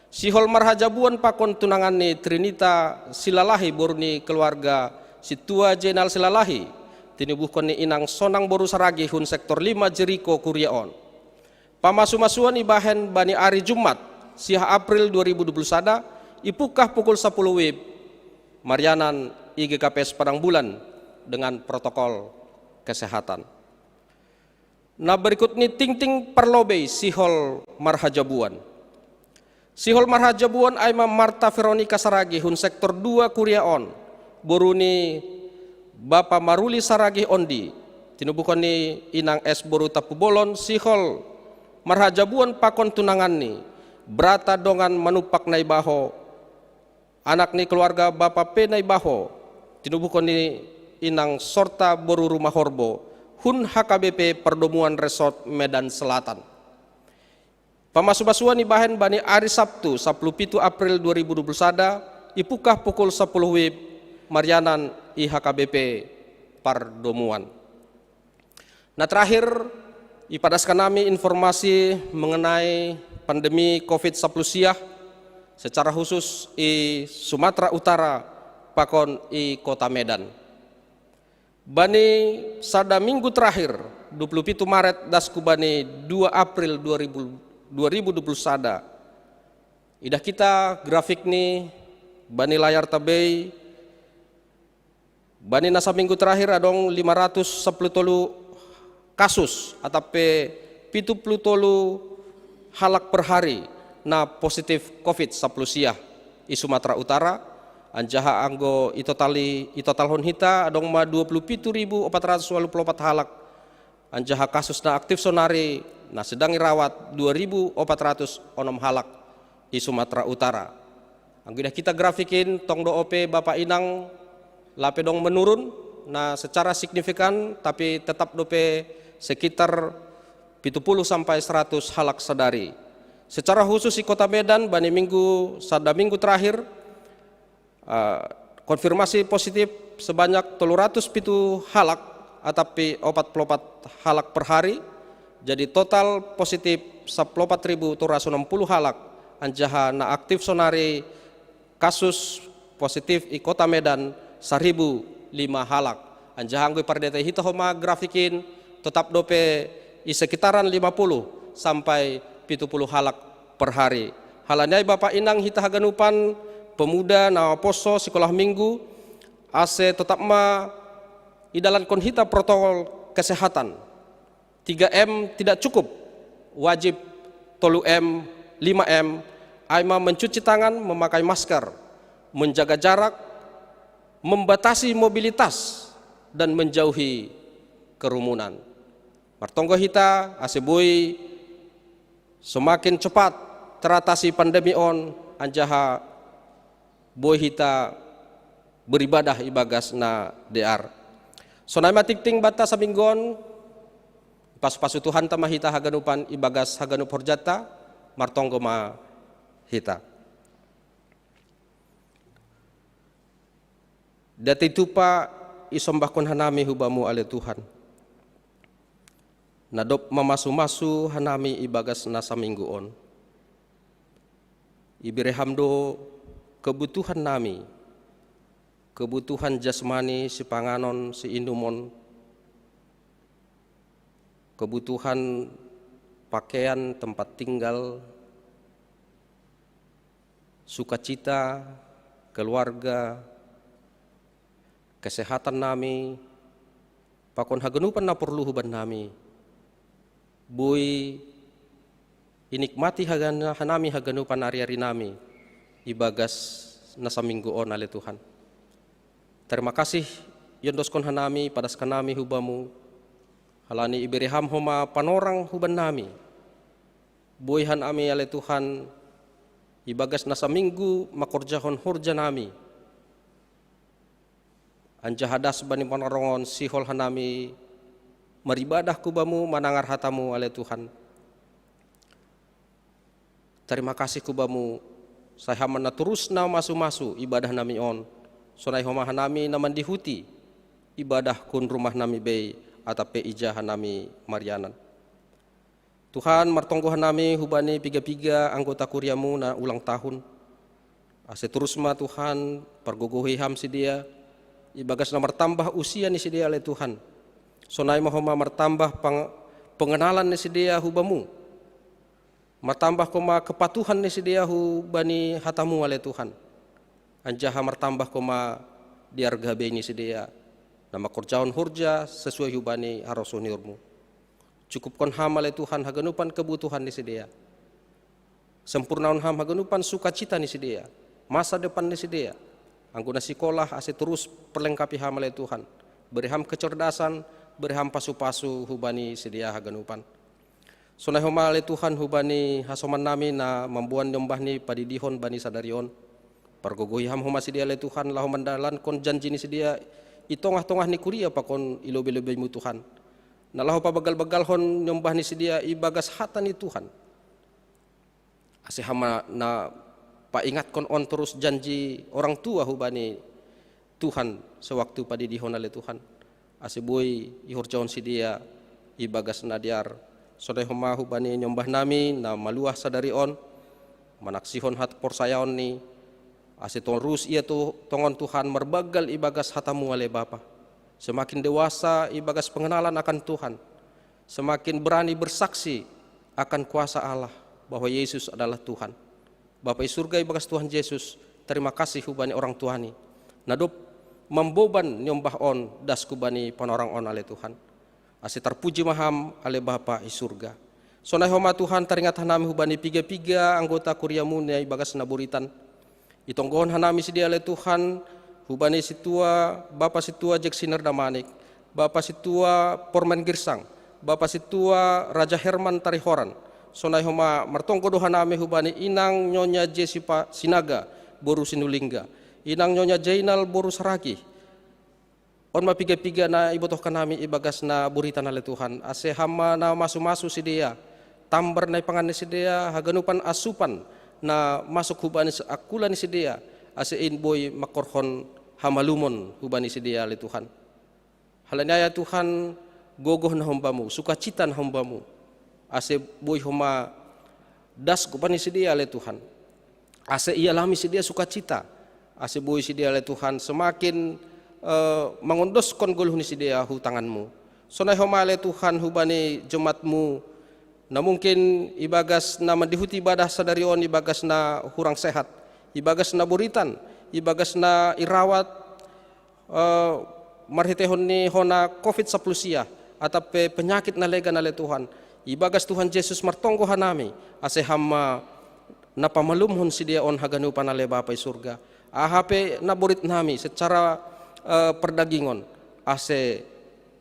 Sihol marhajabuan pakon tunangan ni Trinita Silalahi boru ni keluarga Sintua Jenal Silalahi, tinubuhkon ni inang Sonang boru Saragih hun sektor lima Jeriko kuria on. Pamasu-masuan ibahen bani ari Jumat, siah April dua ribu dua puluh sada, ipukah pukul sapuluh wib, marianan i G K P S Padang Bulan dengan protokol kesehatan. Na berikut ni tingting parlobei sihol marhajabuan. Sihol marhajabuan ai ma Marta Veronica Saragih hun sektor dua kuria on, boru ni Bapa Maruli Saragih ondi, tinubuhkon ni inang S boru Tampubolon, sihol marhajabuan pakon tunanganni, Brata Dongan Manumpak Naibaho, anak ni keluarga Bapa P Naibaho, tinubuhkon ni inang Sorta boru Rumahorbo, hun H K B P Perdomuan Resort Medan Selatan. Pamasu-masuan ibahen bani ari Sabtu, sapuluh pitu April dua ribu dua puluh sada, ipukah pukul sapuluh wib, marianan i H K B P Pardomuan. Na terakhir, ipadaskan nami informasi mengenai pandemi covid sapuluh siah, secara khusus i Sumatera Utara pakon i Kota Medan. Bani sada minggu terakhir, dua puluh pitu Maret das ku bani dua April dua ribu, dua ribu dua puluh sada. Idah kita grafik ni bani layar tabei, bani na saminggu terakhir adong lima ratus sapuluh tolu kasus, atap pe pitu puluh tolu halak per hari na positif covid sapuluh siah i Sumatera Utara, anjaha anggo itotali, itotalhon hita adong ma dua puluh pitu ribu opat ratus walu puluh opat halak, anjaha kasus na aktif sonari na sedang irawat dua ribu opat ratus onom halak i Sumatera Utara. Anggo idah kita grafik in, tong do ope bapa inang lape dong menurun, na secara signifikan, tapi tetap dope sekitar pitu puluh sampai seratus halak sadari. Secara khusus i Kota Medan, bani minggu, sada minggu terakhir, eh, konfirmasi positif sebanyak tolu ratus pitu halak, atap pe opat puluh opat halak per hari. Jadi total positif sapuluh opat ribu tolu ratus onom puluh halak, anjaha na aktif sonari kasus positif i Kota Medan saribu lima halak. Anjaha anggo ipardetei hita homa grafik in, totap dope i sekitaran lima puluh sampai pitu puluh halak per hari. Halani ai bapa inang hita haganupan, pemuda na maposo sikolah minggu, ase totap ma idalankon hita protokol kesehatan. Tiga M tidak cukup, wajib tolu M, lima M, ai ma mencuci tangan, memakai masker, menjaga jarak, membatasi mobilitas, dan menjauhi kerumunan. Martonggo hita ase boi semakin cepat teratasi pandemi on, anjaha boi hita beribadah ibagas na dear. Sonai ma tingting banta saminggu on, Pasu-pasu Tuhan tama hita haganupan ibagas haganup horjata, martonggo ma hita. Dati tupa isombahkon hanami hubamu ale Tuhan. Na dob mamasu-masu hanami ibagas na saminggu on. Ibereham do kebutuhan nami, kebutuhan jasmani, sipanganon, siinumon, kebutuhan pakaian, tempat tinggal, sukacita, keluarga, kesehatan nami, pakon haganupan na porlu huban nami. Boi inikmati hanami haganupan ari-ari nami ibagas na saminggu on ale Tuhan. Tarima kasih iondoskon hanami, padaskan nami hubamu, halani ibereham homa panorang huban nami. Boi hanami ale Tuhan ibagas na saminggu makorjahon horja nami. Anjaha das bani panarongon sihol hanami maribadah hubamu manangar hatamu ale Tuhan. Tarima kasih hubamu, sai ham na torus na masu-masu ibadah nami on, sonai homa hanami na mandihuti ibadah hun rumah nami bei atap pe ija hanami marianan. Tuhan, martonggo hanami hubani piga-piga anggota kuriamu na ulang tahun. Ase torus ma Tuhan pargogohi ham sidea, ibagas na martambah usia ni sidea ale Tuhan. Sonai ma homa martambah pengenalan ni sidea hubamu. Martambah homa kepatuhan ni sidea hubani hatamu ale Tuhan. Anjaha martambah homa diar gabe ni sidea na makorjahon horja sesuai hubani harosuh ni uhurmu. Cukupkon ham ale Tuhan haganupan kebutuhan ni sidea. Sempurnahon ham haganupan sukacita ni sidea, masa depan ni sidea. Anggo na sikolah ase torus perlengkapi ham ale Tuhan. Bere ham kecerdasan, bere ham pasu-pasu hubani sidea haganupan. Sonai homa ale Tuhan hubani hasoman nami na mamboan niombah ni padidihon bani sadari on. Pargogohi ham homa sidea ale Tuhan laho mandalankon janji ni sidea i tongah-tongah ni kuria pakon i lobei-lobeimu Tuhan. Na laho pabagal-bagalhon niombah ni sidea ibagas hata ni Tuhan. Ase ham na paingatkon on torus janji orang tua hubani Tuhan sewaktu padidihon ale Tuhan. Ase boi ihorjahon sidea ibagas na dear. Sonai homa hubani niombah nami na maluah sadari on, manaksihon haporsayaon ni, ase torus ia tu tongon Tuhan marbagal ibagas hatamu ale Bapa. Semakin dewasa ibagas pengenalan akan Tuhan, semakin berani bersaksi akan kuasa Allah bahwa Yesus adalah Tuhan. Bapa i surga, ibagas Tuhan Jesus, tarima kasih hubani orang tuani na dob mamboban niombah on das hubani panorang on ale Tuhan. Ase tarpuji ma ham ale Bapa i surga. Sonai homa Tuhan taringat hanami hubani piga-piga anggota kuriamu na ibagas na buritan. Itonggohon hanami sidea ale Tuhan, hubani sintua, Bapa sintua Jeksiner Damanik, Bapa sintua Pormen Girsang, Bapa sintua Raja Herman Tarihoran. Sonai homa martonggo do hanami hubani inang Nyonya Jesipa Sinaga, boru Sinulingga, inang Nyonya Jainal boru Saragi. On ma piga-piga na ibotohkan nami ibagas na buritan ale Tuhan, ase ham ma na masu-masu sidea, tambar na ipangan ni sidea, haganupan asupan na masuk hubani angkula ni sidea, ase in boi mangkorhon hamalumon hubani sidea ale Tuhan. Halani ai Tuhan, gogoh na hombamu, sukacita na hombamu, ase boi homa das hubani sidea ale Tuhan. Ase ialami sidea sukacita, ase boi sidea ale Tuhan semakin uh, mangondoskon goluh ni sidea hu tanganmu. Sonai homa ale Tuhan hubani jemaatmu, na mungkin ibagas na mandihuti ibadah sadari on ibagas na hurang sehat, ibagas na buritan, ibagas na irawat, uh, marhiteihon ni hona covid sapuluh sia, atap pe penyakit na legan ale Tuhan. Ibagas Tuhan Jesus martonggo hanami, ase ham ma na pamalumhon sidea on haganupan ale Bapa i surga. Aha pe na borit nami secara uh, perdagingon, ase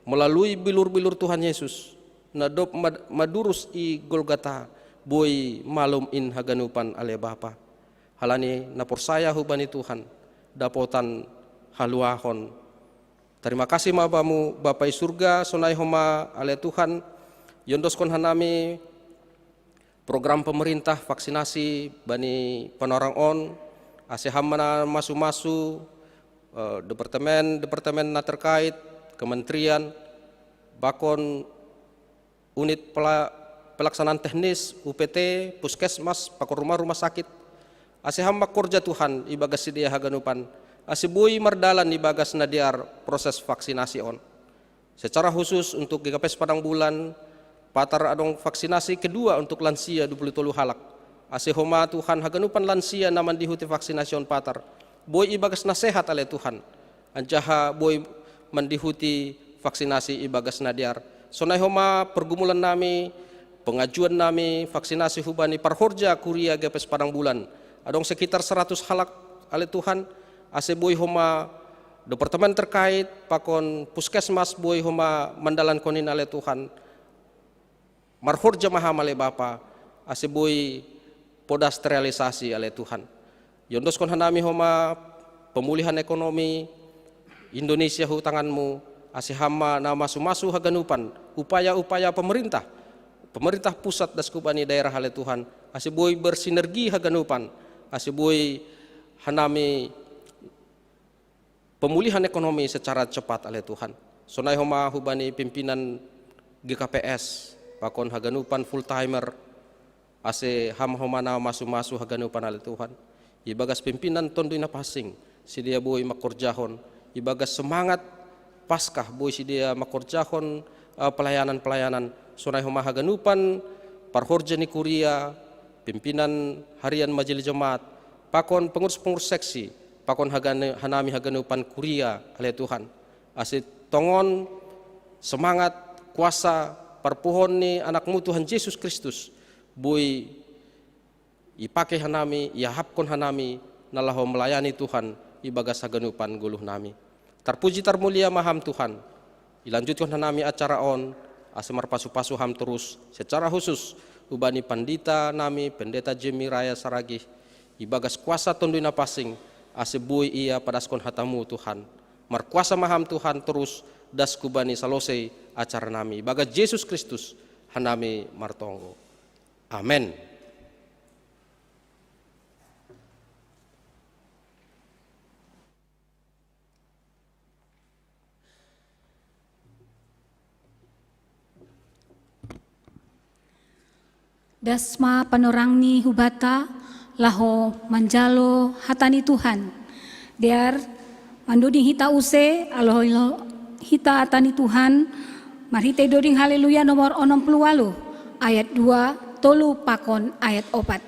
melalui bilur-bilur Tuhan Yesus na dob madurus i Golgata, boi malum in haganupan ale Bapa. Halani na porsaya hubani Tuhan dapotan haluahon. Tarima kasih ma bamu Bapa i surga, sonai homa ale Tuhan, Iondoskon hanami program pemerintah vaksinasi bani panorang on, ase Ham ma na masu-masu, eh, departemen-departemen na terkait, kementerian, pakon unit pela-, pelaksanaan teknis, U P T, puskesmas, pakon rumah-rumah sakit, ase Ham mangkorja Tuhan ibagas sidea haganupan, ase boi mardalan ibagas na dear proses vaksinasi on. Secara khusus untuk G K P S Padang Bulan, Patar, adong vaksinasi kedua untuk lansia dua puluh tolu halak. Ase homa Tuhan, haganupan lansia na mandihuti vaksinasi on Patar, boi ibagas na sehat ale Tuhan, anjaha boi mandihuti vaksinasi ibagas na dear. Sonai homa pergumulan nami, pengajuan nami vaksinasi hubani parhorja kuria G K P S Padang Bulan. Adong sekitar seratus halak ale Tuhan, ase boi homa departemen terkait, pakon puskesmas boi homa mandalankon i ale Tuhan. Marhorja ma Ham ale Bapa, ase boi podas terrealisasi ale Tuhan. Iondoskon hanami homa pemulihan ekonomi Indonesia hu tangan-Mu, ase Ham ma na masu-masu haganupan upaya-upaya pemerintah, pemerintah pusat das hubani daerah ale Tuhan, ase boi bersinergi haganupan, ase boi hanami pemulihan ekonomi secara cepat ale Tuhan. Sonai homa hubani pimpinan G K P S, pakon haganupan full timer, ase Ham homa na masu-masu haganupan ale Tuhan. Ibagas pimpinan Tonduy Napansing, sidea boi mangkorjahon, ibagas semangat Paskah boi sidea mangkorjahon, eh, pelayanan-pelayanan, sonai homa haganupan parhorja ni kuria, pimpinan harian majelis jemaat, pakon pengurus-pengurus seksi, pakon hagane-, hanami haganupan kuria ale Tuhan. Ase tongon semangat, kuasa, parpuhoon ni Anak-Mu Tuhan Jesus Kristus, boi ipake hanami, iahapkon hanami, na laho melayani Tuhan ibagas haganupan goluh nami. Tarpuji tarmulia ma Ham Tuhan. Ilanjutkon hanami acara on, ase marpasu-pasu Ham torus, secara khusus hubani pandita nami, Pendeta Jemi Raya Saragih, ibagas kuasa Tonduy Napansing, ase boi ia padaskon hata-Mu Tuhan. Markuasa ma Ham Tuhan torus, das hubani salosei acara nami. Ibagas Jesus Kristus hanami martonggo. Amen. Das ma panorang ni hubanta laho manjalo hata ni Tuhan. Dear, mandoding hita use, aloilo hita hata ni Tuhan, marhitei doding Haleluya nomor onom puluh walu, ayat dua, tolu pakon ayat opat.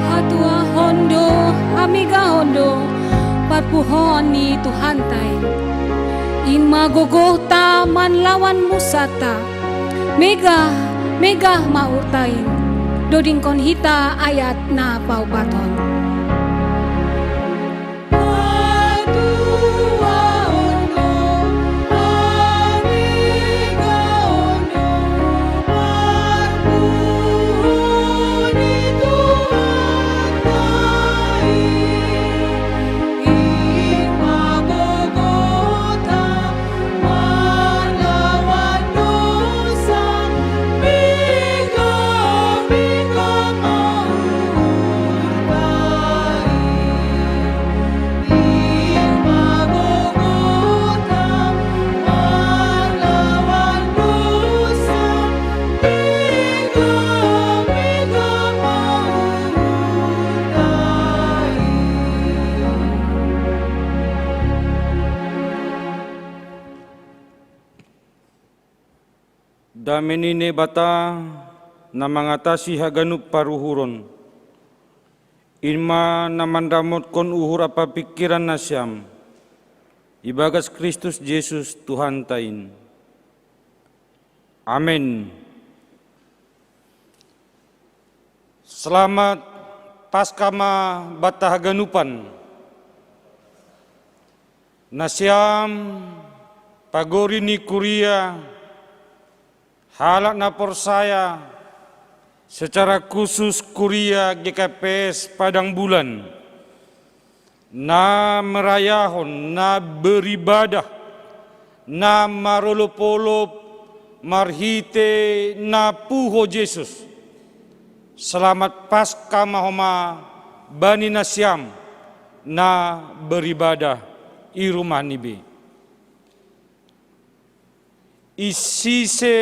Hatuahon do, hamegahon do parpuhoan ni Tuhanta i. In ma gogohta manlawan musata, Megah, megah ma uhurta in. Dodingkon hita ayat na paopathon. Dame ni Naibata, na mangatasi haganup paruhuron, in ma na mandamotkon uhur ampa pingkiran nasiam, ibagas Kristus Jesus Tuhanta in. Amen. Selamat Paskah ma banta haganupan. Nasiam pagori ni kuria, halak na porsaya, secara khusus kuria G K P S Padang Bulan, na merayahon, na beribadah, na marolop-olop marhite na puho Jesus. Selamat Paskah ma homa bani nasiam na beribadah i rumah ni be. Isi se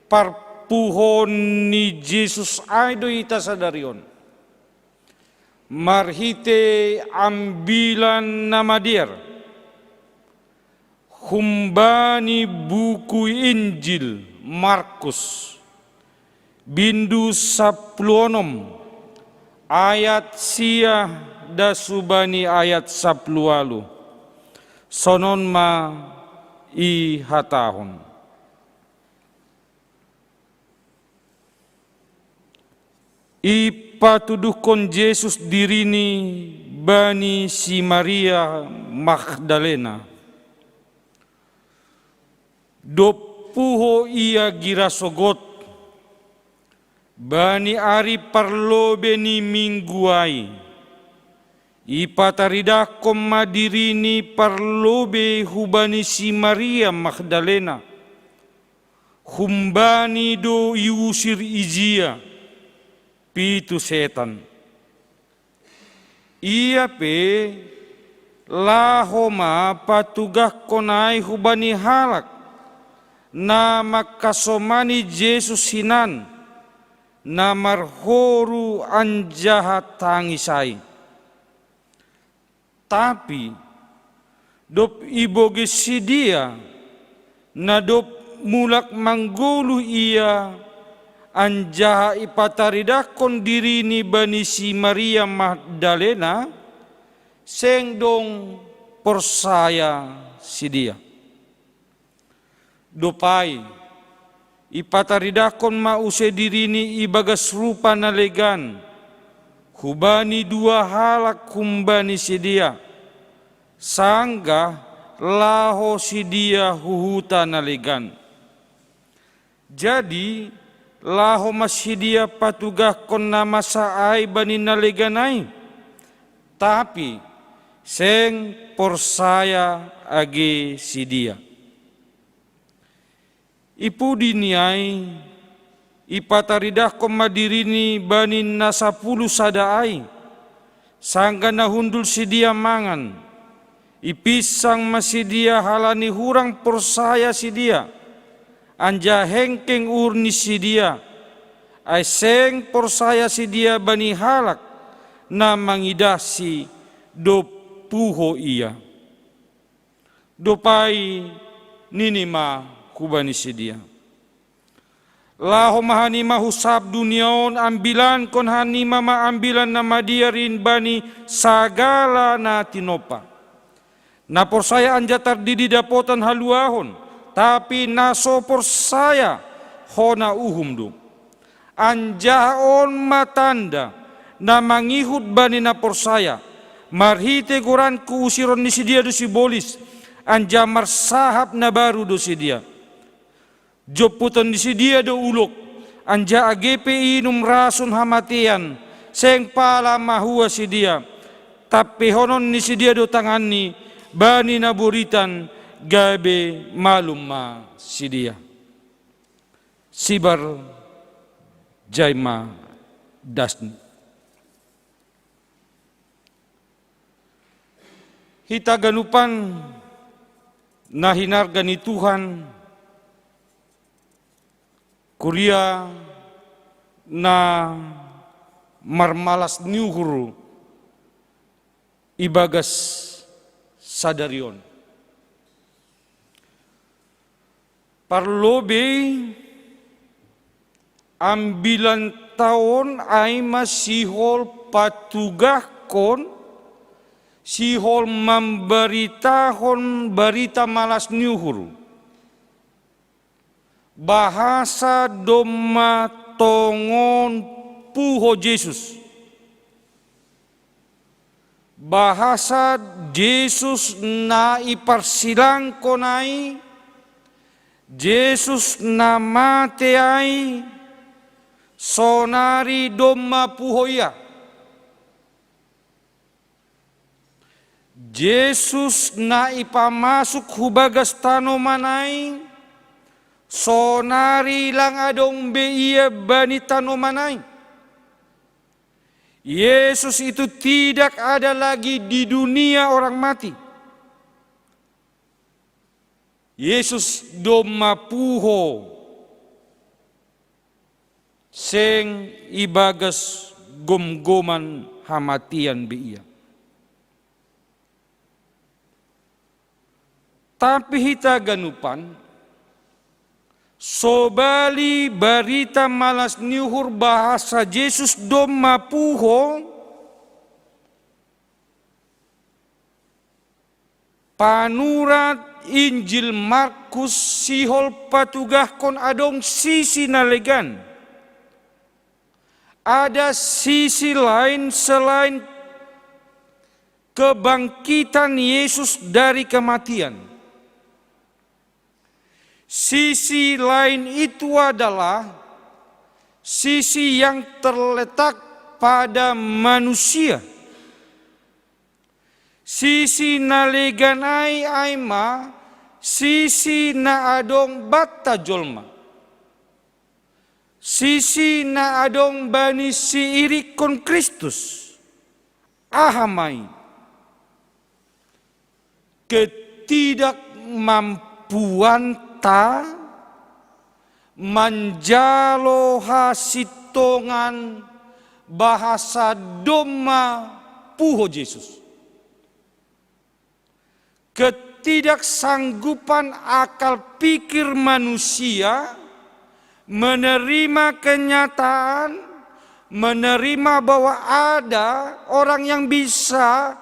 parpuhoon ni Jesus ai do hita sadari on, marhite Ambilan Namadear, humbani buku Injil Markus, bindu sapuluh onom, ayat sia das hubani ayat sapuluh ualu. Sonon ma ihatahon. Ipatuduhkon Jesus dirini bani si Maria Magdalena. Dob puho ia gira sogot, bani ari parlobei ni Minggu ai, ipataridahkon ma dirini parlobei hubani si Maria Magdalena. Humbani do iusir ijia pitu setan. Ia pe laho ma patugahkon ai hubani halak na mangkasomani Jesus hinan, na marhoru anjaha tangis ai. Tapi dob ibogei sidea, na dob mulak manggoluh ia, anjaha ipataridahkon dirini bani si Maria Magdalena, seng dong porsaya sidea. Dob ai ipataridahkon ma use dirini ibagas rupa na legan hubani dua halak humbani sidea, sanggah laho sidea hu huta na legan. Jadi laho ma sidea patugahkon na masa ai bani na legan ai, tapi seng porsaya age sidea. I pudi ni ai ipataridahkon ma dirini bani na sapuluh sada ai, sanggah na hundul sidea mangan, ipinsang ma sidea halani hurang porsaya sidea, anjaha hengkeng uhur ni sidea, ai seng porsaya sidea bani halak na mangidahsi dob puho ia. Dob ai nini ma hubani sidea: Laho ma hanima hu sab dunia on, ambilankon hanima ma Ambilan Namadear in bani sagala na tinompa. Na porsaya anjaha tardidi dapotan haluahon, tapi na so porsaya hona uhum do. Anjaha on ma tanda na mangihut bani na porsaya, marhite goranku usiron ni sidea do sibolis, anjaha marsahap na baru do sidea. Jomputon ni sidea do ulok, anjaha age pe inum rasun hamatean, seng pala mahua sidea. Tampehonon ni sidea do tanganni bani na boritan, gabe malum ma sidea. Sibar, jaima dasni. Hita ganupan na hinarga ni Tuhan, kuria na marmalas ni uhur ibagas sadari on. Parlobei ambilan taon ai ma sihol patugahkon, sihol mambaritahon barita malas ni uhur. Bahasa domma tongon puho Jesus. Bahasa Jesus na iparsilangkon ai, Jesus na mate ai, sonari domma puho ia. Jesus na ipamasuk hu bagas tanoman ai, sonari lang adong be ia bani tanoman ai. Yesus itu tidak ada lagi di dunia orang mati. Yesus domma puho seng ibagas gomgoman hamatean be ia. Tapi hita ganupan, sobali barita malas ni uhur bahasa Jesus domma puho, panurat Injil Markus sihol patugahkon adong sisi na legan. Ada sisi lain selain kebangkitan Yesus dari kematian. Sisi lain itu adalah sisi yang terletak pada manusia. Sisi na legan ai ai ma sisi na adong banta jolma. Sisi na adong bani siirikkon Kristus. Aha ma i? Ketidakmampuanta manjalo hasintongan bahasa domma puho Jesus. Ketidaksanggupan akal pikir manusia menerima kenyataan, menerima bahwa ada orang yang bisa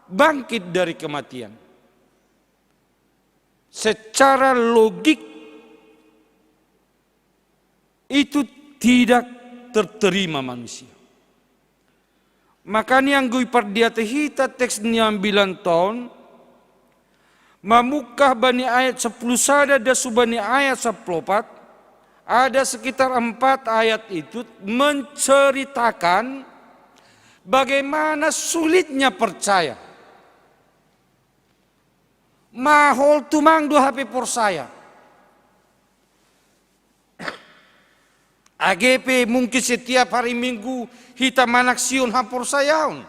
bangkit dari kematian. Secara logik itu tidak terterima manusia. Makana anggo ipardiatehon hita teks ni ambilan taon, mamungkah bani ayat sapuluh sada das hubani ayat sapuluh opat, ada sekitar empat ayat itu menceritakan bagaimana sulitnya percaya. Mahol tumang do hape porsaya. Age pe mungkin setiap hari Minggu hita manaksihon haporsayaon.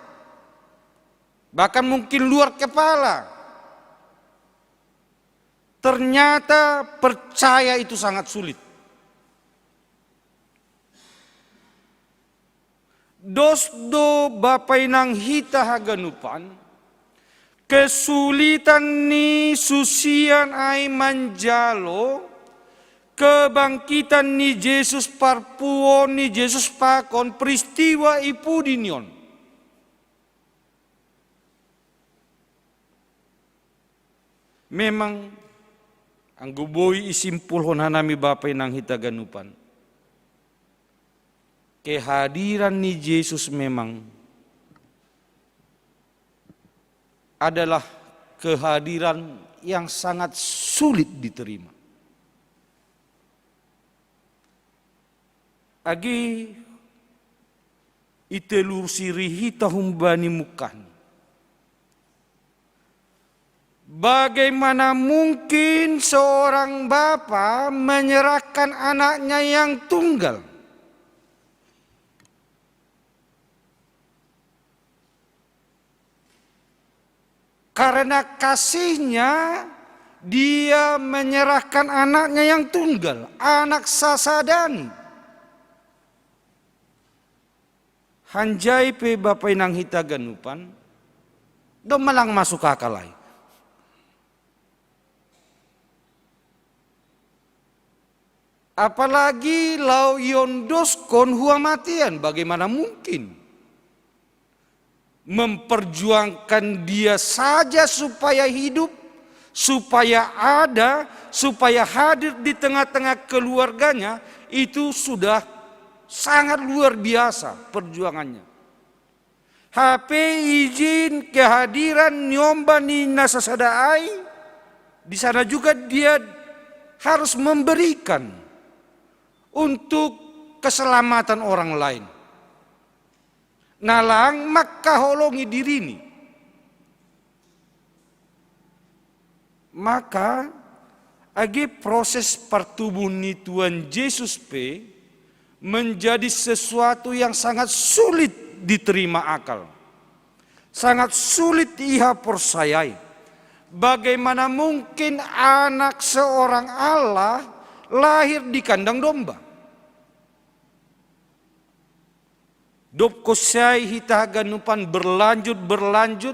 Bahkan mungkin luar kepala. Ternyata percaya itu sangat sulit. Dos do bapa inang hita haganupan, kesulitan ni susian ai manjalo kebangkitan ni Jesus, parpuon ni Jesus pakon peristiwa i pudi ni on. Memang Anggo boi isimpulhon hanami Bapa inang hita ganupan, kehadiran ni Jesus memang adalah kehadiran yang sangat sulit diterima. Age itelusuri hita humbani mungkahni. Bagaimana mungkin seorang bapa menyerahkan anaknya yang tunggal? Karena kasihnya, dia menyerahkan anaknya yang tunggal, anak sasadani. Hanjai pe Bapa inang hita ganupan, do malang masuk akal ai. Apalagi laho iondoskon hu hamatean, bagaimana mungkin memperjuangkan dia saja supaya hidup, supaya ada, supaya hadir di tengah-tengah keluarganya, itu sudah sangat luar biasa perjuangannya. Hape ijin kehadiran ni omba ni na sasada ai, di sana juga dia harus memberikan untuk keselamatan orang lain. Na lang mangkaholongi dirini. Maka age proses partubuhon ni Tuhan Jesus pe menjadi sesuatu yang sangat sulit diterima akal. Sangat sulit ihaporsayai. Bagaimana mungkin anak seorang Allah lahir di kandang domba? Dob kosiai hita haganupan berlanjut-berlanjut,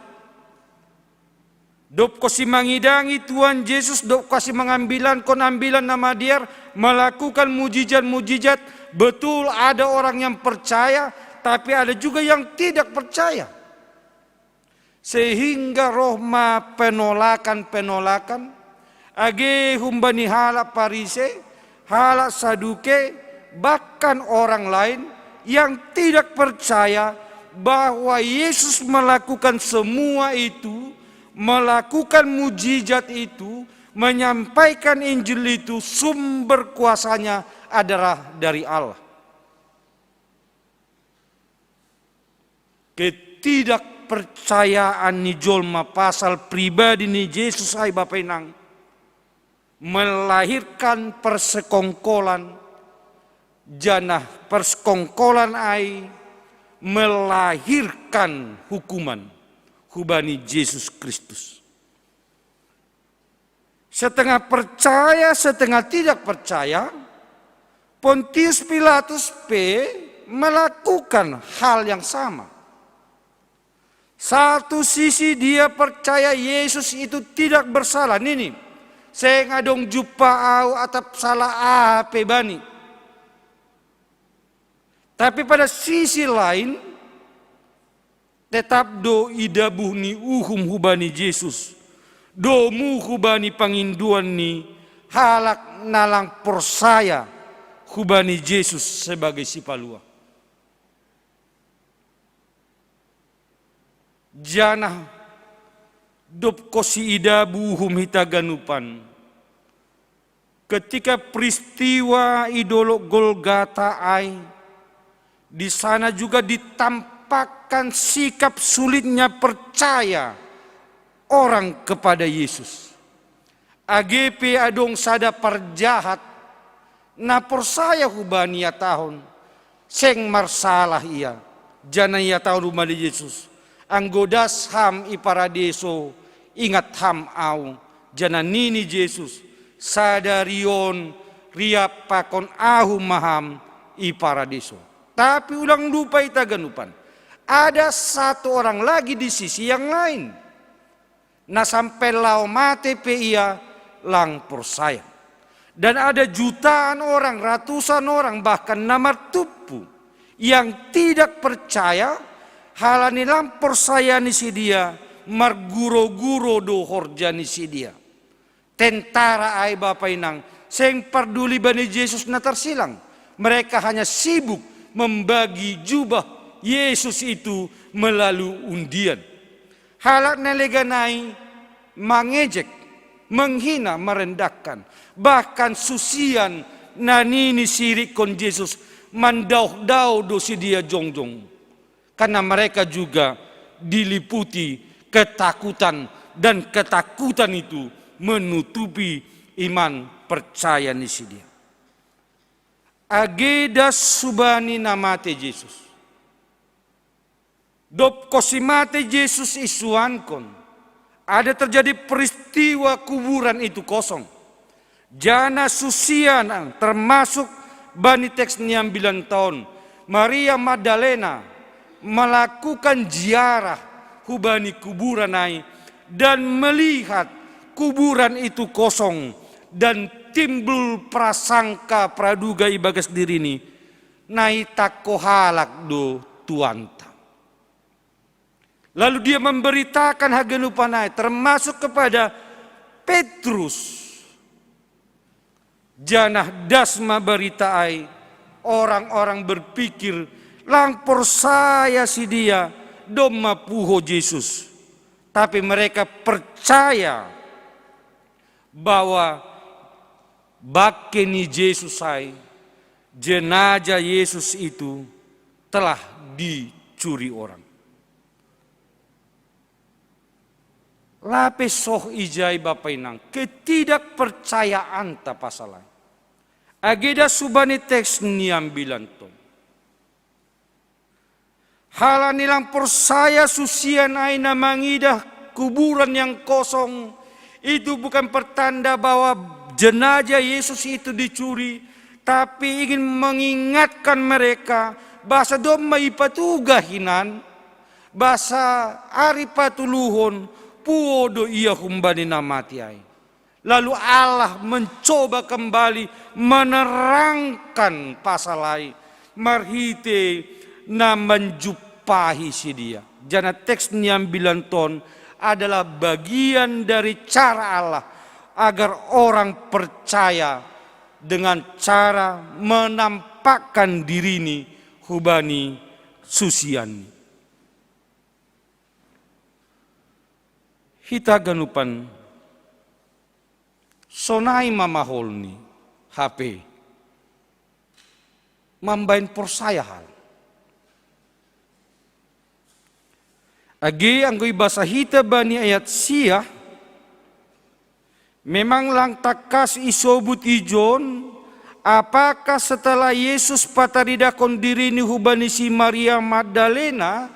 dob kosi mangidangi Tuhan Jesus, dob kosi mangambilankon Ambilan Namadear, melakukan mujizat-mujizat, betul ada orang yang percaya, tapi ada juga yang tidak percaya. Sehingga roh ma penolakan-penolakan, age humbani halak Parise, halak Saduke, bahkan orang lain yang tidak percaya bahwa Yesus melakukan semua itu, melakukan mujizat itu, menyampaikan Injil itu, sumber kuasanya adalah dari Allah. Ketidakpercayaan ni jolma pasal pribadi ni Jesus ai Bapa inang melahirkan persekongkolan, janah persekongkolan ai melahirkan hukuman hubani Jesus Kristus. Setengah percaya, setengah tidak percaya, Pontius Pilatus pe melakukan hal yang sama. Satu sisi dia percaya Yesus itu tidak bersalah, nini, seng adong jumpa ahu atap salah aha pe bani. Tapi pada sisi lain, tetap do idabuh ni uhum hubani Jesus, domu hubani pangindoan ni halak na lang porsaya hubani Jesus sebagai Sipalua. Janah dob kosi idabuh uhum hita ganupan, ketika peristiwa i dolok Golgata ai, di sana juga ditampakkan sikap sulitnya percaya orang kepada Yesus. Age pe adong sada parjahat na porsaya hubani ia tahun, seng marsalah ia, janah ia tahun hubani Jesus, anggo das ham i paradeso, ingat ham ahu. Janah nini Jesus, sadari on riap pakon ahu ma ham i paradeso. Tapi ulang lupa hita ganupan, ada satu orang lagi di sisi yang lain. Na sampai laho mate pe ia lang porsaya. Dan ada jutaan orang, ratusan orang bahkan na martumpu yang tidak percaya, halani lang porsaya ni sidea, marguroguro do horja ni sidea. Tentara ai, bapa inang, seng parduli bani Jesus na tarsilang. Mereka hanya sibuk membagi jubah Yesus itu melalui undian. Halak na legan ai mangejek, menghina, merendahkan. Bahkan susian na ninisirikkon Jesus, mandauh-dauh do si dia jongjong. Karena mereka juga diliputi ketakutan, dan ketakutan itu menutupi iman percaya ni si dia. Age das hubani na mate Jesus. Dob kosi mate Jesus isuankon, ada terjadi peristiwa kuburan itu kosong. Jana susian, termasuk bani teks niambilan taon, Maria Magdalena melakukan ziarah hubani kuburan ai dan melihat kuburan itu kosong, dan timbul prasangka praduga ibagas dirini, na itangko halak do Tuanta. Lalu dia memberitakan haganupan ai, termasuk kepada Petrus. Janah das ma barita ai, orang-orang berpikir lang porsaya si dia domma puho Jesus. Tapi mereka percaya bahwa bangke ni Jesus ai, jenazah Yesus itu telah dicuri orang. Lape soh ijai bapa inang ketidakpercayaanta pasal ai. Age das hubani teks niambilan ton. Halani lang porsaya susian ai na mangidah kuburan yang kosong, itu bukan pertanda bahwa jenazah Yesus itu dicuri, tapi ingin mengingatkan mereka bahasa domma ipatuga hinan, bahasa ari patuluhon puho do ia humbani na mate ai. Lalu Allah mencoba kembali menerangkan pasal ai marhite na manjumpahi si dia. Jana teks niambilan ton adalah bagian dari cara Allah agar orang percaya dengan cara menampakkan dirini hubani susianni. Hita ganupan sonai ma maholni hape mambaen porsaya hal. Age anggo ibasa hita bani ayat sia, memang lang tangkas isobut ijon, apakah setelah Yesus pataridahkon dirini hubani si Maria Magdalena,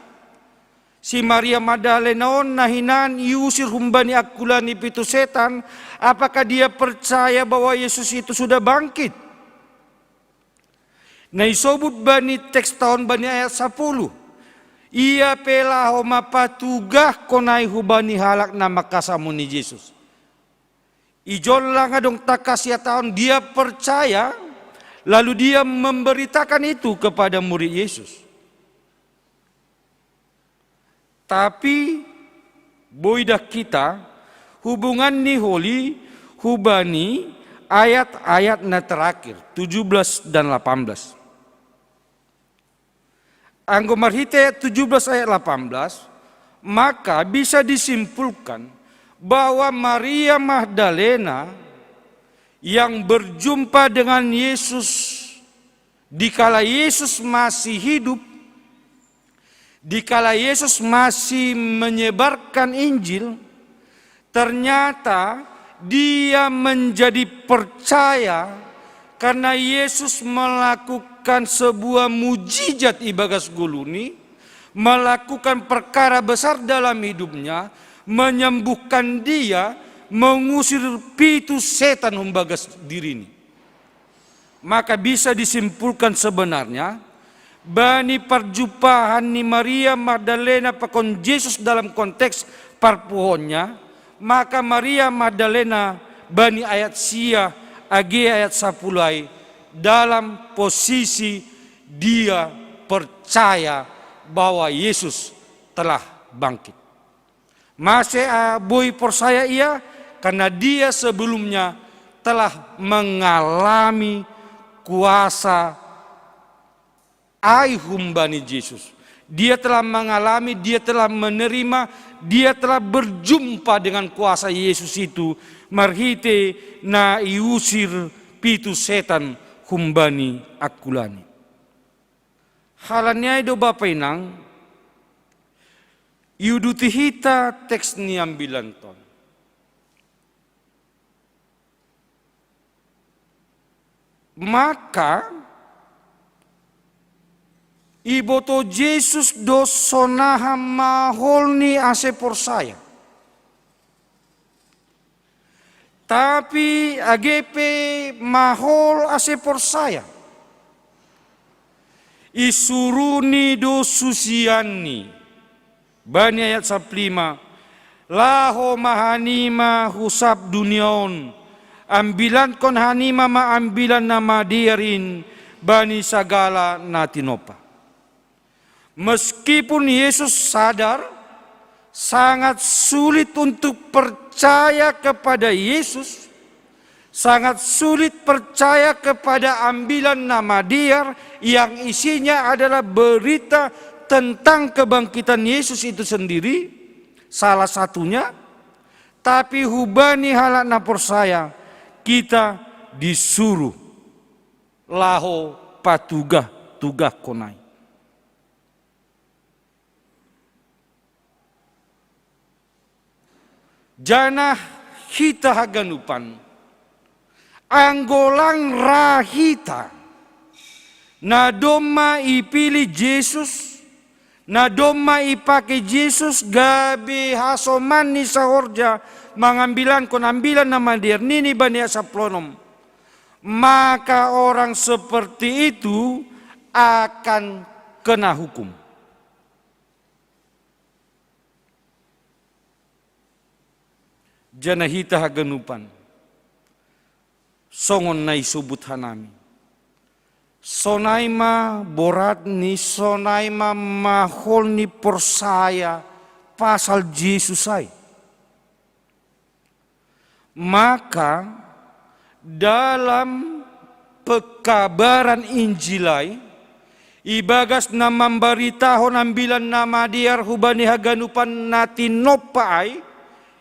si Maria Magdalena on na hinan iusir humbani angkulan ni pitu setan, apakah dia percaya bahwa Yesus itu sudah bangkit? Na isobut bani teks taon bani ayat sapuluh. Ia pe laho ma patugahkon ai hubani halak na mangkasamon ni Jesus. Ijon lang adong tangkas ia taon dia percaya, lalu dia memberitakan itu kepada murid Yesus. Tapi boi dah hita hubungan ni holi hubani ayat-ayat na terakhir, tujuh belas dan delapan belas. Anggo marhite ayat tujuh belas ayat delapan belas, maka bisa disimpulkan bahwa Maria Magdalena yang berjumpa dengan Yesus dikala Yesus masih hidup, dikala Yesus masih menyebarkan Injil, ternyata dia menjadi percaya karena Yesus melakukan sebuah mujizat ibagas ngoluni, melakukan perkara besar dalam hidupnya, menyembuhkan dia, mengusir pitu setan humbagas dirini. Maka bisa disimpulkan sebenarnya, bani parjumpahan ni Maria Magdalena pakon Jesus dalam konteks parpuhoonna, maka Maria Magdalena bani ayat sia age ayat sapuluh ai dalam posisi dia percaya bahwa Yesus telah bangkit. Mase, ah, boi porsaya ia, karena dia sebelumnya telah mengalami kuasa ai humbani Yesus. Dia telah mengalami, dia telah menerima, dia telah berjumpa dengan kuasa Yesus itu, marhite na iusir pitu setan humbani akkulani. Halani ai do, Bapa Inang, iuduti hita teks ni ambilanton. Maka iboto Jesus do sonaha maholni ase porsaya. Tapi age pe mahol ase porsaya, isuruni do susianni. Bani ayat sampulu lima, laho ma hanima hu sab dunia on, ambilankon hanima ma Ambilan Namadear in bani sagala na tinompa. Meskipun Yesus sadar sangat sulit untuk percaya kepada Yesus, sangat sulit percaya kepada Ambilan Namadear yang isinya adalah berita tentang kebangkitan Yesus itu sendiri, salah satunya, tapi hubani halak na porsaya, kita disuruh laho patugah-tugahkon ai. Janah hita haganupan, anggo lang ra hita, na domma ipilih Jesus, na domma ipake Jesus gabe hasoman ni sahorja mangambilankon Ambilan Namadear nini bani ayat sampulu onom, maka orang seperti itu akan kena hukum. Janah hita haganupan, songon na isobut hanami, sonai ma boratni, sonai ma maholni porsaya pasal Jesus ai. Maka dalam pekabaran Injil ai, ibagas na mambaritahon Ambilan Namadear hubani haganupan na tinompa ai,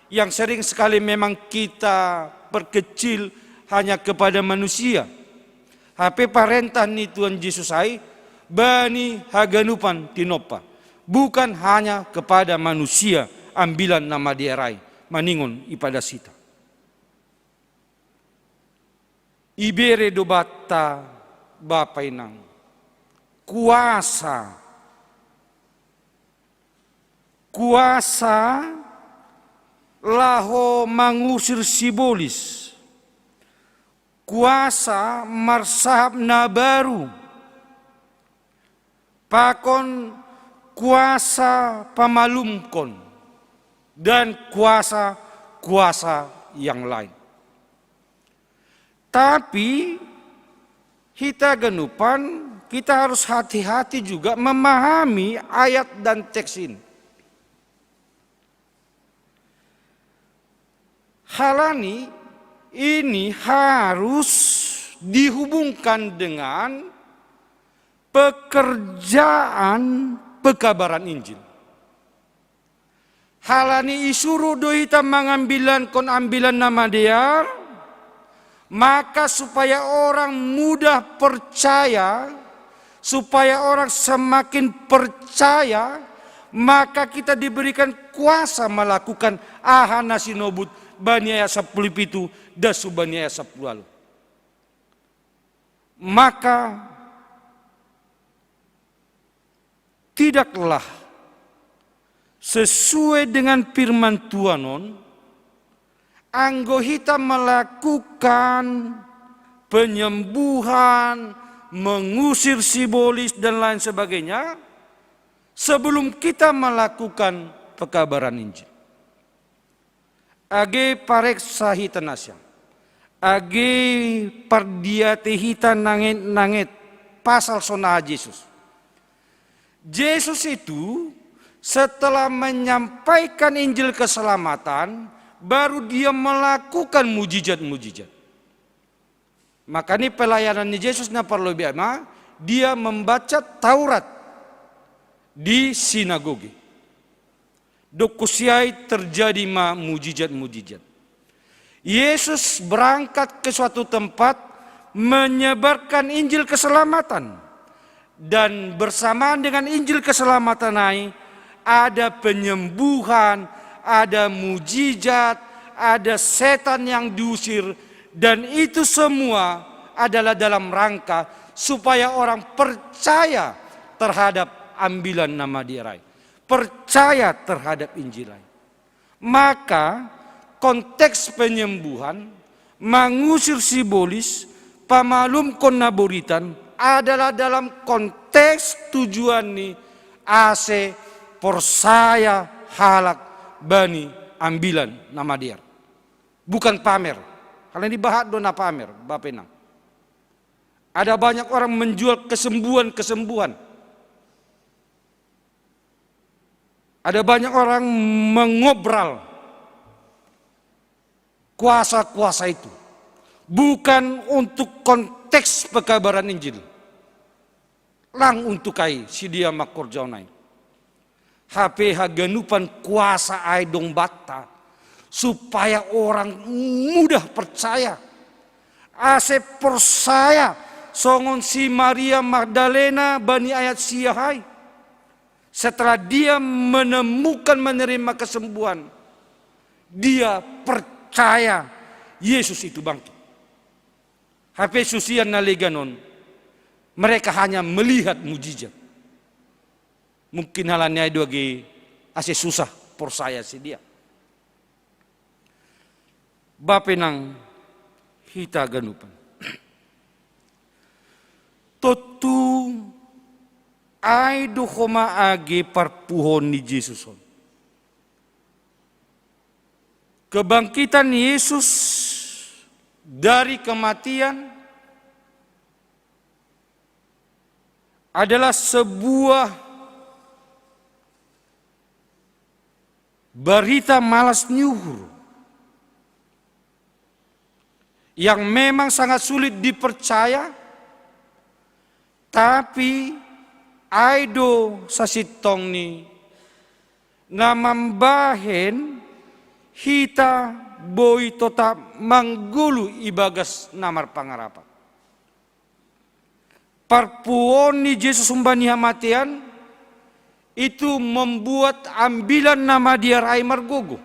yang sering sekali memang kita perkecil hanya kepada manusia. Hape parentah ni Tuhan Jesus ai bani haganupan tinompa, bukan hanya kepada manusia Ambilan Namadear ai, maningon ipadas hita. Ibere do banta, Bapa Inang, kuasa, kuasa laho mangusir sibolis, kuasa marsahap na baru, pakon kuasa pamalumkon, dan kuasa-kuasa yang lain. Tapi hita haganupan, kita harus hati-hati juga memahami ayat dan teks ini. Halani ini harus dihubungkan dengan pekerjaan pekabaran Injil. Halani isuru do hita mangambilankon Ambilan Namadear, maka supaya orang mudah percaya, supaya orang semakin percaya, maka kita diberikan kuasa melakukan aha na sinobut bani ayat sampulu pitu das hubani ayat sampulu ualu. Maka tidaklah sesuai dengan firman Tuhan on, anggo hita melakukan penyembuhan, mengusir sibolis dan lain sebagainya, sebelum kita melakukan pekabaran Injil. Age pareksa hita nasiam, age pardiate hita nanget-nanget pasal sonaha Jesus. Jesus itu setelah menyampaikan Injil keselamatan, Baru dia melakukan mujizat-mujizat. Makanya pelayanan Yesus na parlebih ama, dia membaca Taurat di sinagoge. Dokusiai terjadi ma mujizat-mujizat. Yesus berangkat ke suatu tempat menyebarkan Injil keselamatan. Dan bersamaan dengan Injil keselamatan ai, ada penyembuhan, ada mujizat, ada setan yang diusir, dan itu semua adalah dalam rangka supaya orang percaya terhadap ambilan nama dirai, percaya terhadap Injil ai. Maka konteks penyembuhan, mangusir sibolis, pamalumkon na boritan adalah dalam konteks tujuan ni ase porsaya halak bani ambilan na madear. Bukan pamer. Kalau ini bahat do na pamer, Bapak Inang. Ada banyak orang menjual kesembuhan-kesembuhan. Ada banyak orang mengobral kuasa-kuasa itu. Bukan untuk konteks pekabaran Injil. Lang untuk ai si dia makorjaon ai. Hape haganupan kuasa ai dong banta, supaya orang mudah percaya. Ase porsaya songon si Maria Magdalena bani ayat sia ai. Setelah dia menemukan, menerima kesembuhan, dia percaya Yesus itu bangkit. Hape susian na legan on, mereka hanya melihat mujizat. Mungkin halani ai do age ase susah porsaya si dia. Bapak Inang, hita ganupan. Tontu ai do homa age parpuhoon ni Jesus on. Kebangkitan Yesus dari kematian adalah sebuah berita malas ni uhur yang memang sangat sulit dipercaya, tapi ai do sasintongni na mambahen hita boi totap manggoluh ibagas na marpangarapan. Parpuhoon ni Jesus humbani hamatean itu membuat ambilan na madear ai margogo.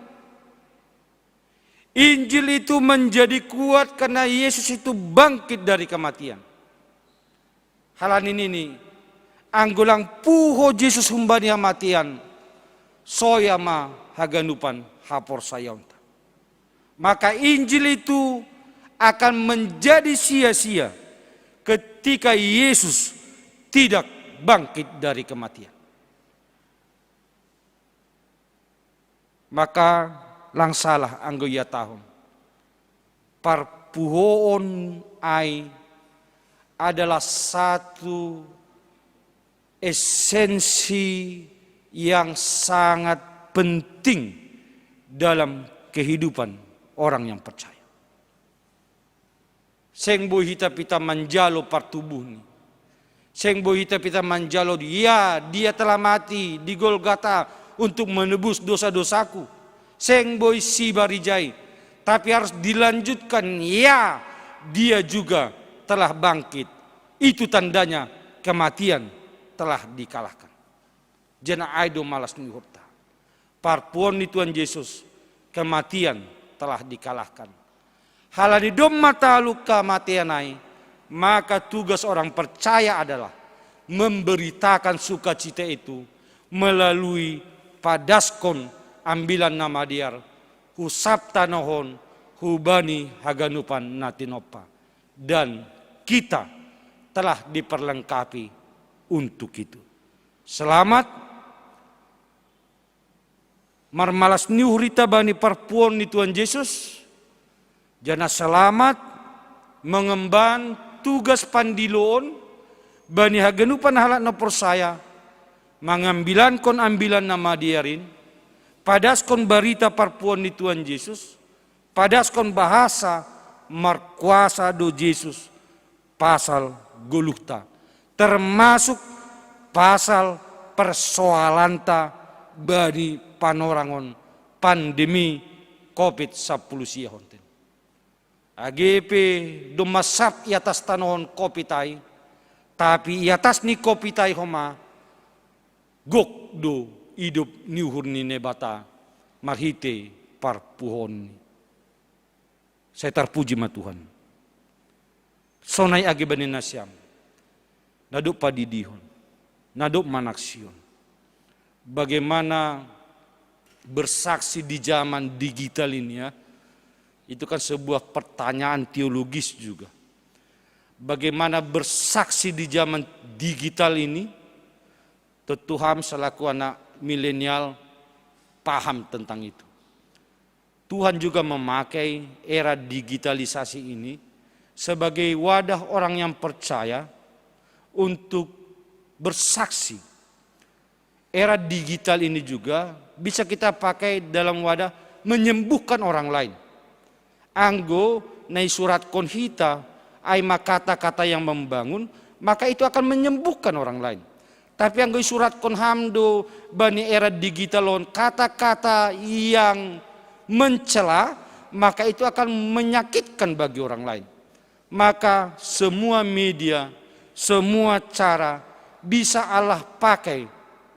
Injil itu menjadi kuat karena Yesus itu bangkit dari kematian. Halani nini, anggo lang puho Jesus humbani hamatean, soya ma haganupan haporsayaonta. Maka Injil itu akan menjadi sia-sia ketika Yesus tidak bangkit dari kematian. Maka lang salah anggo ihatahon, parpuhoon ai adalah satu esensi yang sangat penting dalam kehidupan orang yang percaya. Seng boi hita pita manjalo partubuhni. Seng boi hita pita manjalo, ya, dia telah mati di Golgata untuk menebus dosa-dosaku. Seng boi sibar ijai, tapi harus dilanjutkan, ya, dia juga telah bangkit. Itu tandanya kematian telah dikalahkan. Janah ai do malas ni uhurta. Parpuhoon ni Tuhan Jesus, kematian telah dikalahkan. Halani domma talu kematian ai, maka tugas orang percaya adalah memberitakan sukacita itu melalui padaskon ambilan na madear, husap tanohon hubani haganupan na tinompa. Dan kita telah diperlengkapi untuk itu. Selamat marmalas ni uhur hita bani parpuhoon ni Tuhan Jesus, janah selamat mengemban tugas pandiloon bani haganupan halak na porsaya, mangambilankon ambilan na madear in, Padaskon barita parpuon ni Tuhan Yesus, padaskon bahasa markuasa do Yesus pasal goluhta, termasuk pasal persoalanta bani panorangon pandemi covid sampulu sia honten. Age pe domma sap i atas tanohon covid ai, tapi i atas ni covid ai homa gok do idop ni uhur ni Naibata marhite parpuhoonni. Sai tarpuji ma Tuhan. Sonai age bani nasiam, na dob padidihon, na dob manaksihon. Bagaimana bersaksi di zaman digital ini, ya? Itu kan sebuah pertanyaan teologis juga. Bagaimana bersaksi di zaman digital ini? Tentu ham selaku anak milenial paham tentang itu. Tuhan juga memakai era digitalisasi ini sebagai wadah orang yang percaya untuk bersaksi. Era digital ini juga bisa kita pakai dalam wadah menyembuhkan orang lain. Anggo na isuratkon hita ai ma kata-kata yang membangun, maka itu akan menyembuhkan orang lain. Tapi anggo isuratkon ham do bani era digital on kata-kata yang mencela, maka itu akan menyakitkan bagi orang lain. Maka semua media, semua cara bisa Allah pakai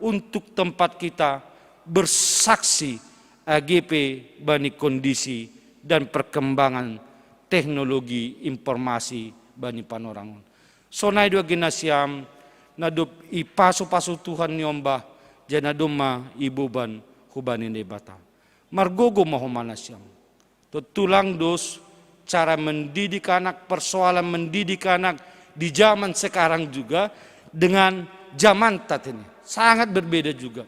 untuk tempat kita bersaksi age pe bani kondisi dan perkembangan teknologi informasi bani panorangon. Sonai do age nasiam, na dob ipasu-pasu Tuhan niombah, janah domma iboban hubani Naibata. Margogo ma homa nasiam. Tentu lang dos cara mendidik anak, persoalan mendidik anak di zaman sekarang juga dengan zaman saat ini. Sangat berbeda juga.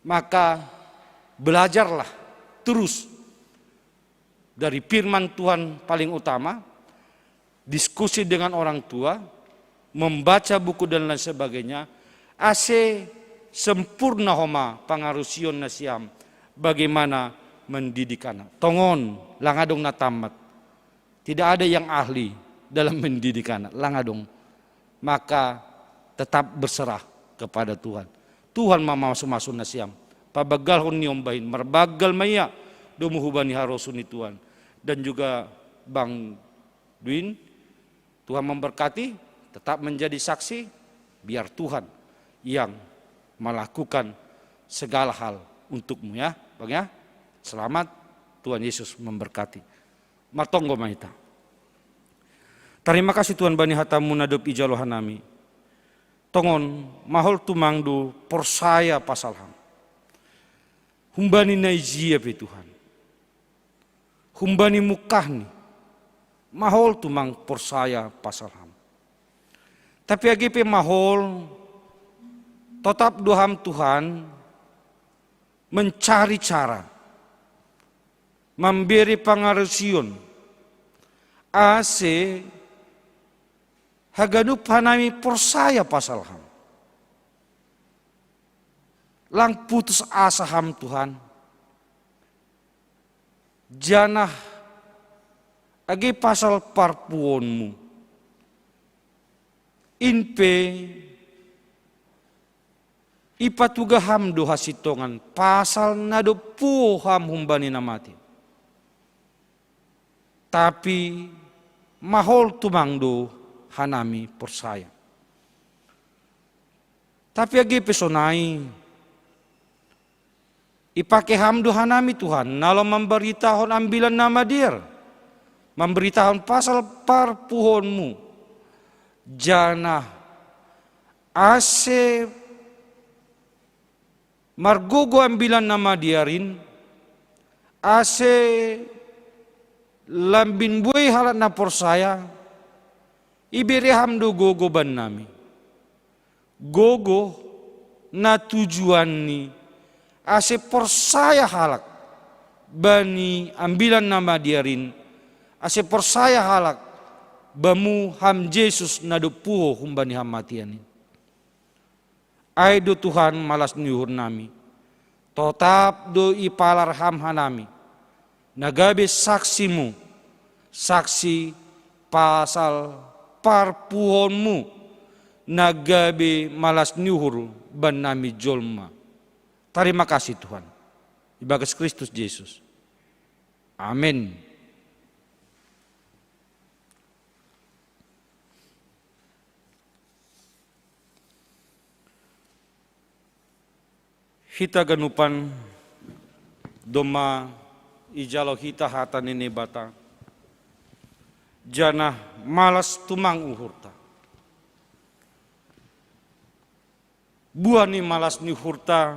Maka belajarlah terus dari firman Tuhan paling utama, diskusi dengan orang tua, membaca buku dan lain sebagainya, ase sempurna homa pangarusion nasiam bagaimana mendidik anak. Tongon, lang adong na tamat. Tidak ada yang ahli dalam mendidik anak, lang adong. Maka tetap berserah kepada Tuhan. Tuhan ma mamasu-masu nasiam. Pabanggalhon niombah in, marbanggal ma ia domu hubani harosuh ni Tuhan. Dan juga Bang Dwin, Tuhan memberkati, tetap menjadi saksi, biar Tuhan yang melakukan segala hal untukmu, ya, Bang, ya. Selamat, Tuhan Yesus memberkati. Martonggo ma hita. Tarima kasih Tuhan bani hatamu na dob ijalo hanami. Tongon, mahol tumang do porsaya pasal ham. Humbani na ijia pe Tuhan. Humbani mungkahni, mahol tumang porsaya pasal ham. Tapi age pe mahol, totap do ham Tuhan mencari cara, mambere pangarusion, ase haganup hanami porsaya pasal ham. Lang putus asa ham Tuhan. Janah age pasal parpuonmu, in pe ipatuga ham do hasintongan pasal na dob puho ham humbani na mate. Tapi mahol tumang do hanami porsaya. Tapi age pe sonai, ipake ham do hanami Tuhan, na laho mambaritahon Ambilan Namadear, mambaritahon pasal parpuhonmu, janah ase margogo Ambilan Namadear in, ase lambin buei halak na porsaya, ibere ham do gogo bannami. Gogo na tujuanni ase porsaya halak bani Ambilan Namadear in, ase porsaya halak bamu ham Jesus na dob puho humbani hamatean in. Ai do Tuhan malas ni uhurnami. Totap do ipalar ham hanami, na gabe saksimu, saksi pasal parpuhonmu, na gabe malas ni uhur bannami jolma. Tarima kasih Tuhan, ibagas Kristus Jesus. Amin. Hita ganupan domma ijalo hita hata ni Naibata, janah malas tumang uhurta. Buah ni malas ni uhurta,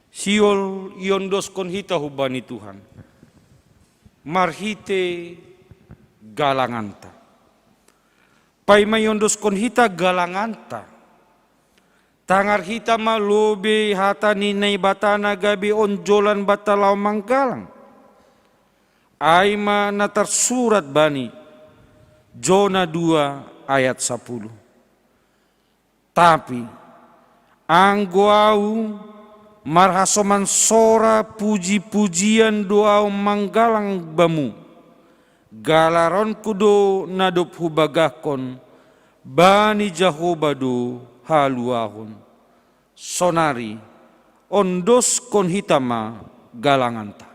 sihol iondoskon hita hubani Tuhan marhite galanganta. Paima iondoskon hita galanganta, tangar hita ma lobei hata ni Naibata na gabe onjolan banta laho manggalang. Ai ma na tarsurat bani Jona dua ayat sapuluh. Tapi anggo ahu, marhasoman sora puji-pujian do ahu manggalang bamu. Galaronku do na dob hubagahkon, bani Jahowa do haluahon. Sonari ondoskon hita ma galanganta.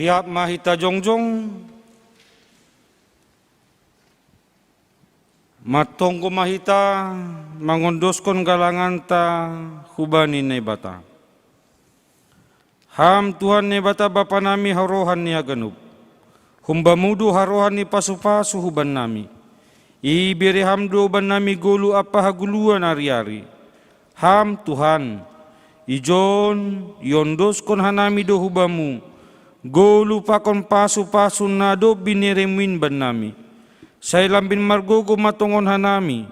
Rihap ma hita jongjong. Martonggo ma hita mangondoskon galanganta hubani Naibata. Ham Tuhan Naibata Bapa nami harohan ni haganup, humbamu do harohan ni pasu-pasu hubannami. Ibere ham do bannami goluh ampa hagoluhan ari-ari. Ham Tuhan, ijon iondoskon hanami do hubamu goluh pakon pasu-pasu na dob bineremin bannami. Sai lambin margogo ma tongon hanami,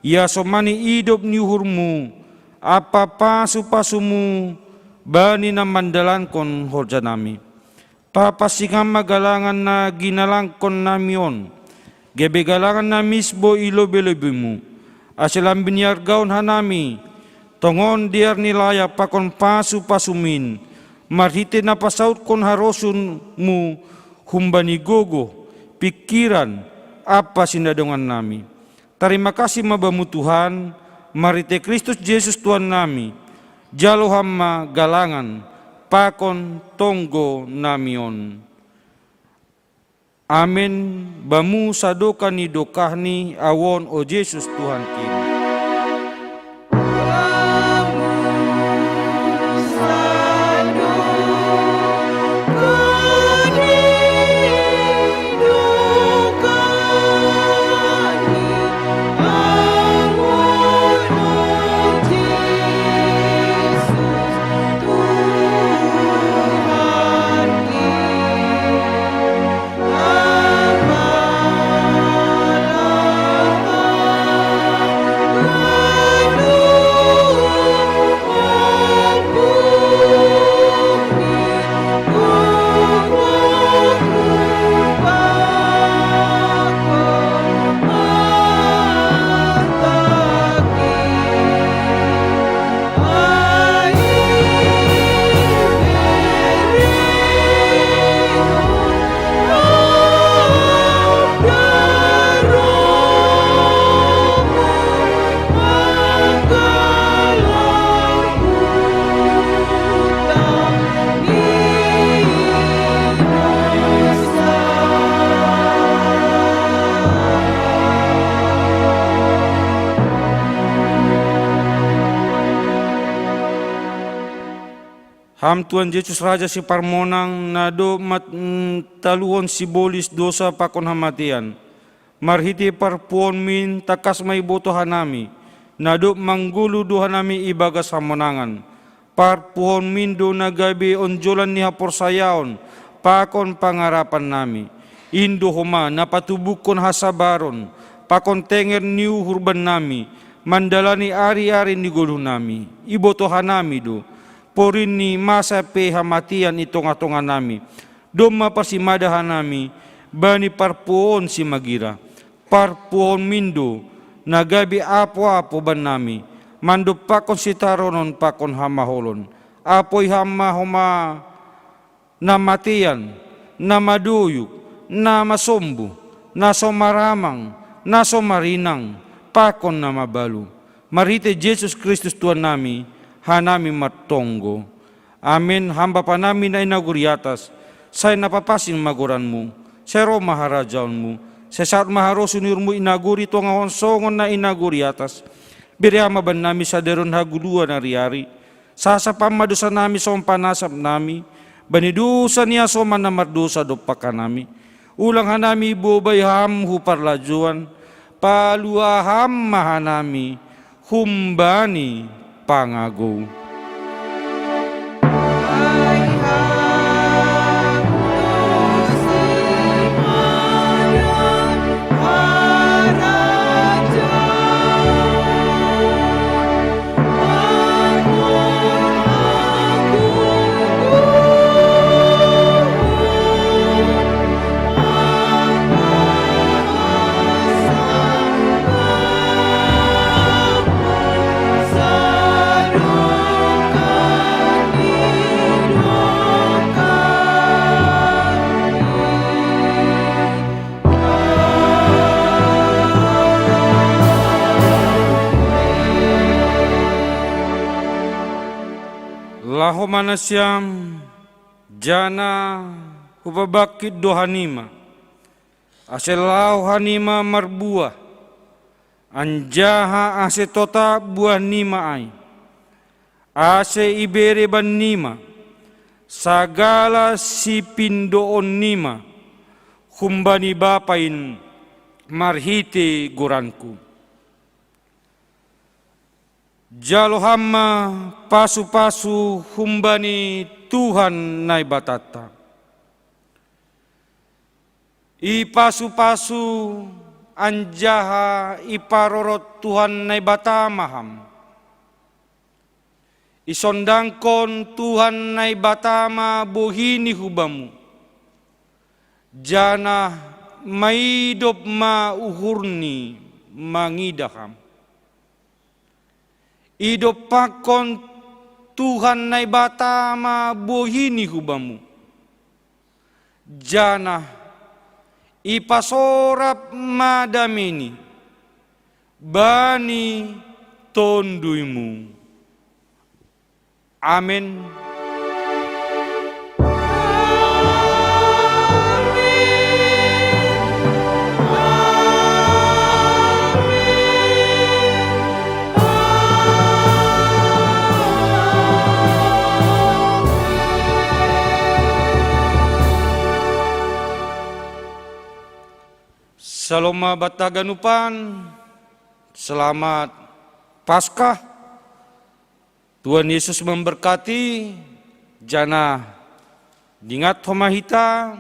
ia sonari idop ni uhurmu ampa pasu-pasumu bani na mandalankon horjanami. Papansing ham ma galangan na ginalangkon nami on, gabe galangan na misbo i lobei-lobeimu, ase lambin iargahon hanami Tongon dear ni layap pakon pasu-pasumin, marhite na pasautkon harosumu humbani gogo, pingkiran, ampa sinadongannami. Tarima kasih ma Bamu Tuhan, marhite Kristus Jesus Tuhannami, jalo Ham ma galangan pakon tonggonami on. Amen. Bamu sadokah ni dokahni, ahu on, o Jesus Tuhankin. Ham Tuhan Jesus Raja Siparmonang, na dob mat-, mm, taluhon sibolis dosa pakon hamatean, marhite parpuonmin tangkas ma iboto hanami, na dob manggoluh do hanami ibagas hamonangan. Parpuonmin do na gabe onjolan ni haporsayaon pakon pangarapannami. In do homa na patubukkon hasabaron pakon tenger ni uhur bannami, mandalani ari-ari ni goluhnami. Iboto hanami do, porin ni masa pe hamatean i tongah-tonganami, domma parsimada hanami bani parpuhoon simagira. Parpuhoonmin do na gabe apo-apo bannami, mandompakkon sitaronon pakon hamaolon. Apoi Ham ma homa na matean, na madoyuk, na masombuh, na so maramang, na so marinang, pakon na mabalu. Marhite Jesus Kristus Tuhannami, hanami martonggo. Amen. Ham Bapanami na i nagori atas, sai na papansing ma goranMu, sai ro ma harajaonMu, sai saut ma harosuh ni uhurMu i nagori tonga on songon na i nagori atas. Bere Ham ma bannami sadari on hagoluhan ari-ari. Sasap Ham ma dosanami songon panasapnami bani dosa ni hasoman na mardosa dompak hanami. Ulang hanami ibobai Ham hu parlajouan, palua Ham ma hanami humbani pangagou. Laho ma nasiam, janah hupabangkit do hanima, ase laho hanima marbuah, anjaha ase totap buahnima ai, ase ibere bannima sagala sipindoonnima humbani Bapa in marhite goranku. Jalo Ham ma pasu-pasu humbani Tuhan Naibatanta. Ipasu-pasu anjaha iparorot Tuhan Naibata ma Ham. Isondangkon Tuhan Naibata ma bohi-Ni hu Bamu, janah maidop ma uhur-Ni mangidah Ham. Idompakkon Tuhan Naibata ma bohini hu bamu, janah ipasorap ma dameini bani tonduymu. Amen. Salom ma banta haganupan, selamat Paskah. Tuhan Yesus memberkati, janah dingat homa hita,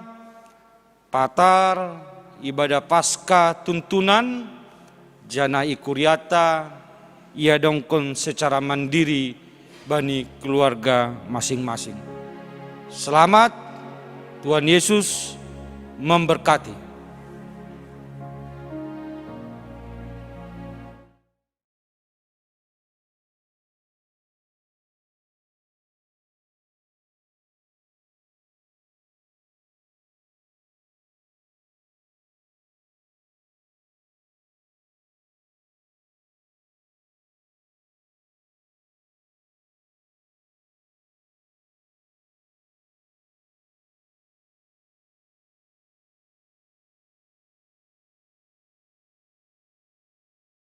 patar ibadah Paskah tuntunan, janah i kuriata iadongkon secara mandiri bani keluarga masing-masing. Selamat, Tuhan Yesus memberkati.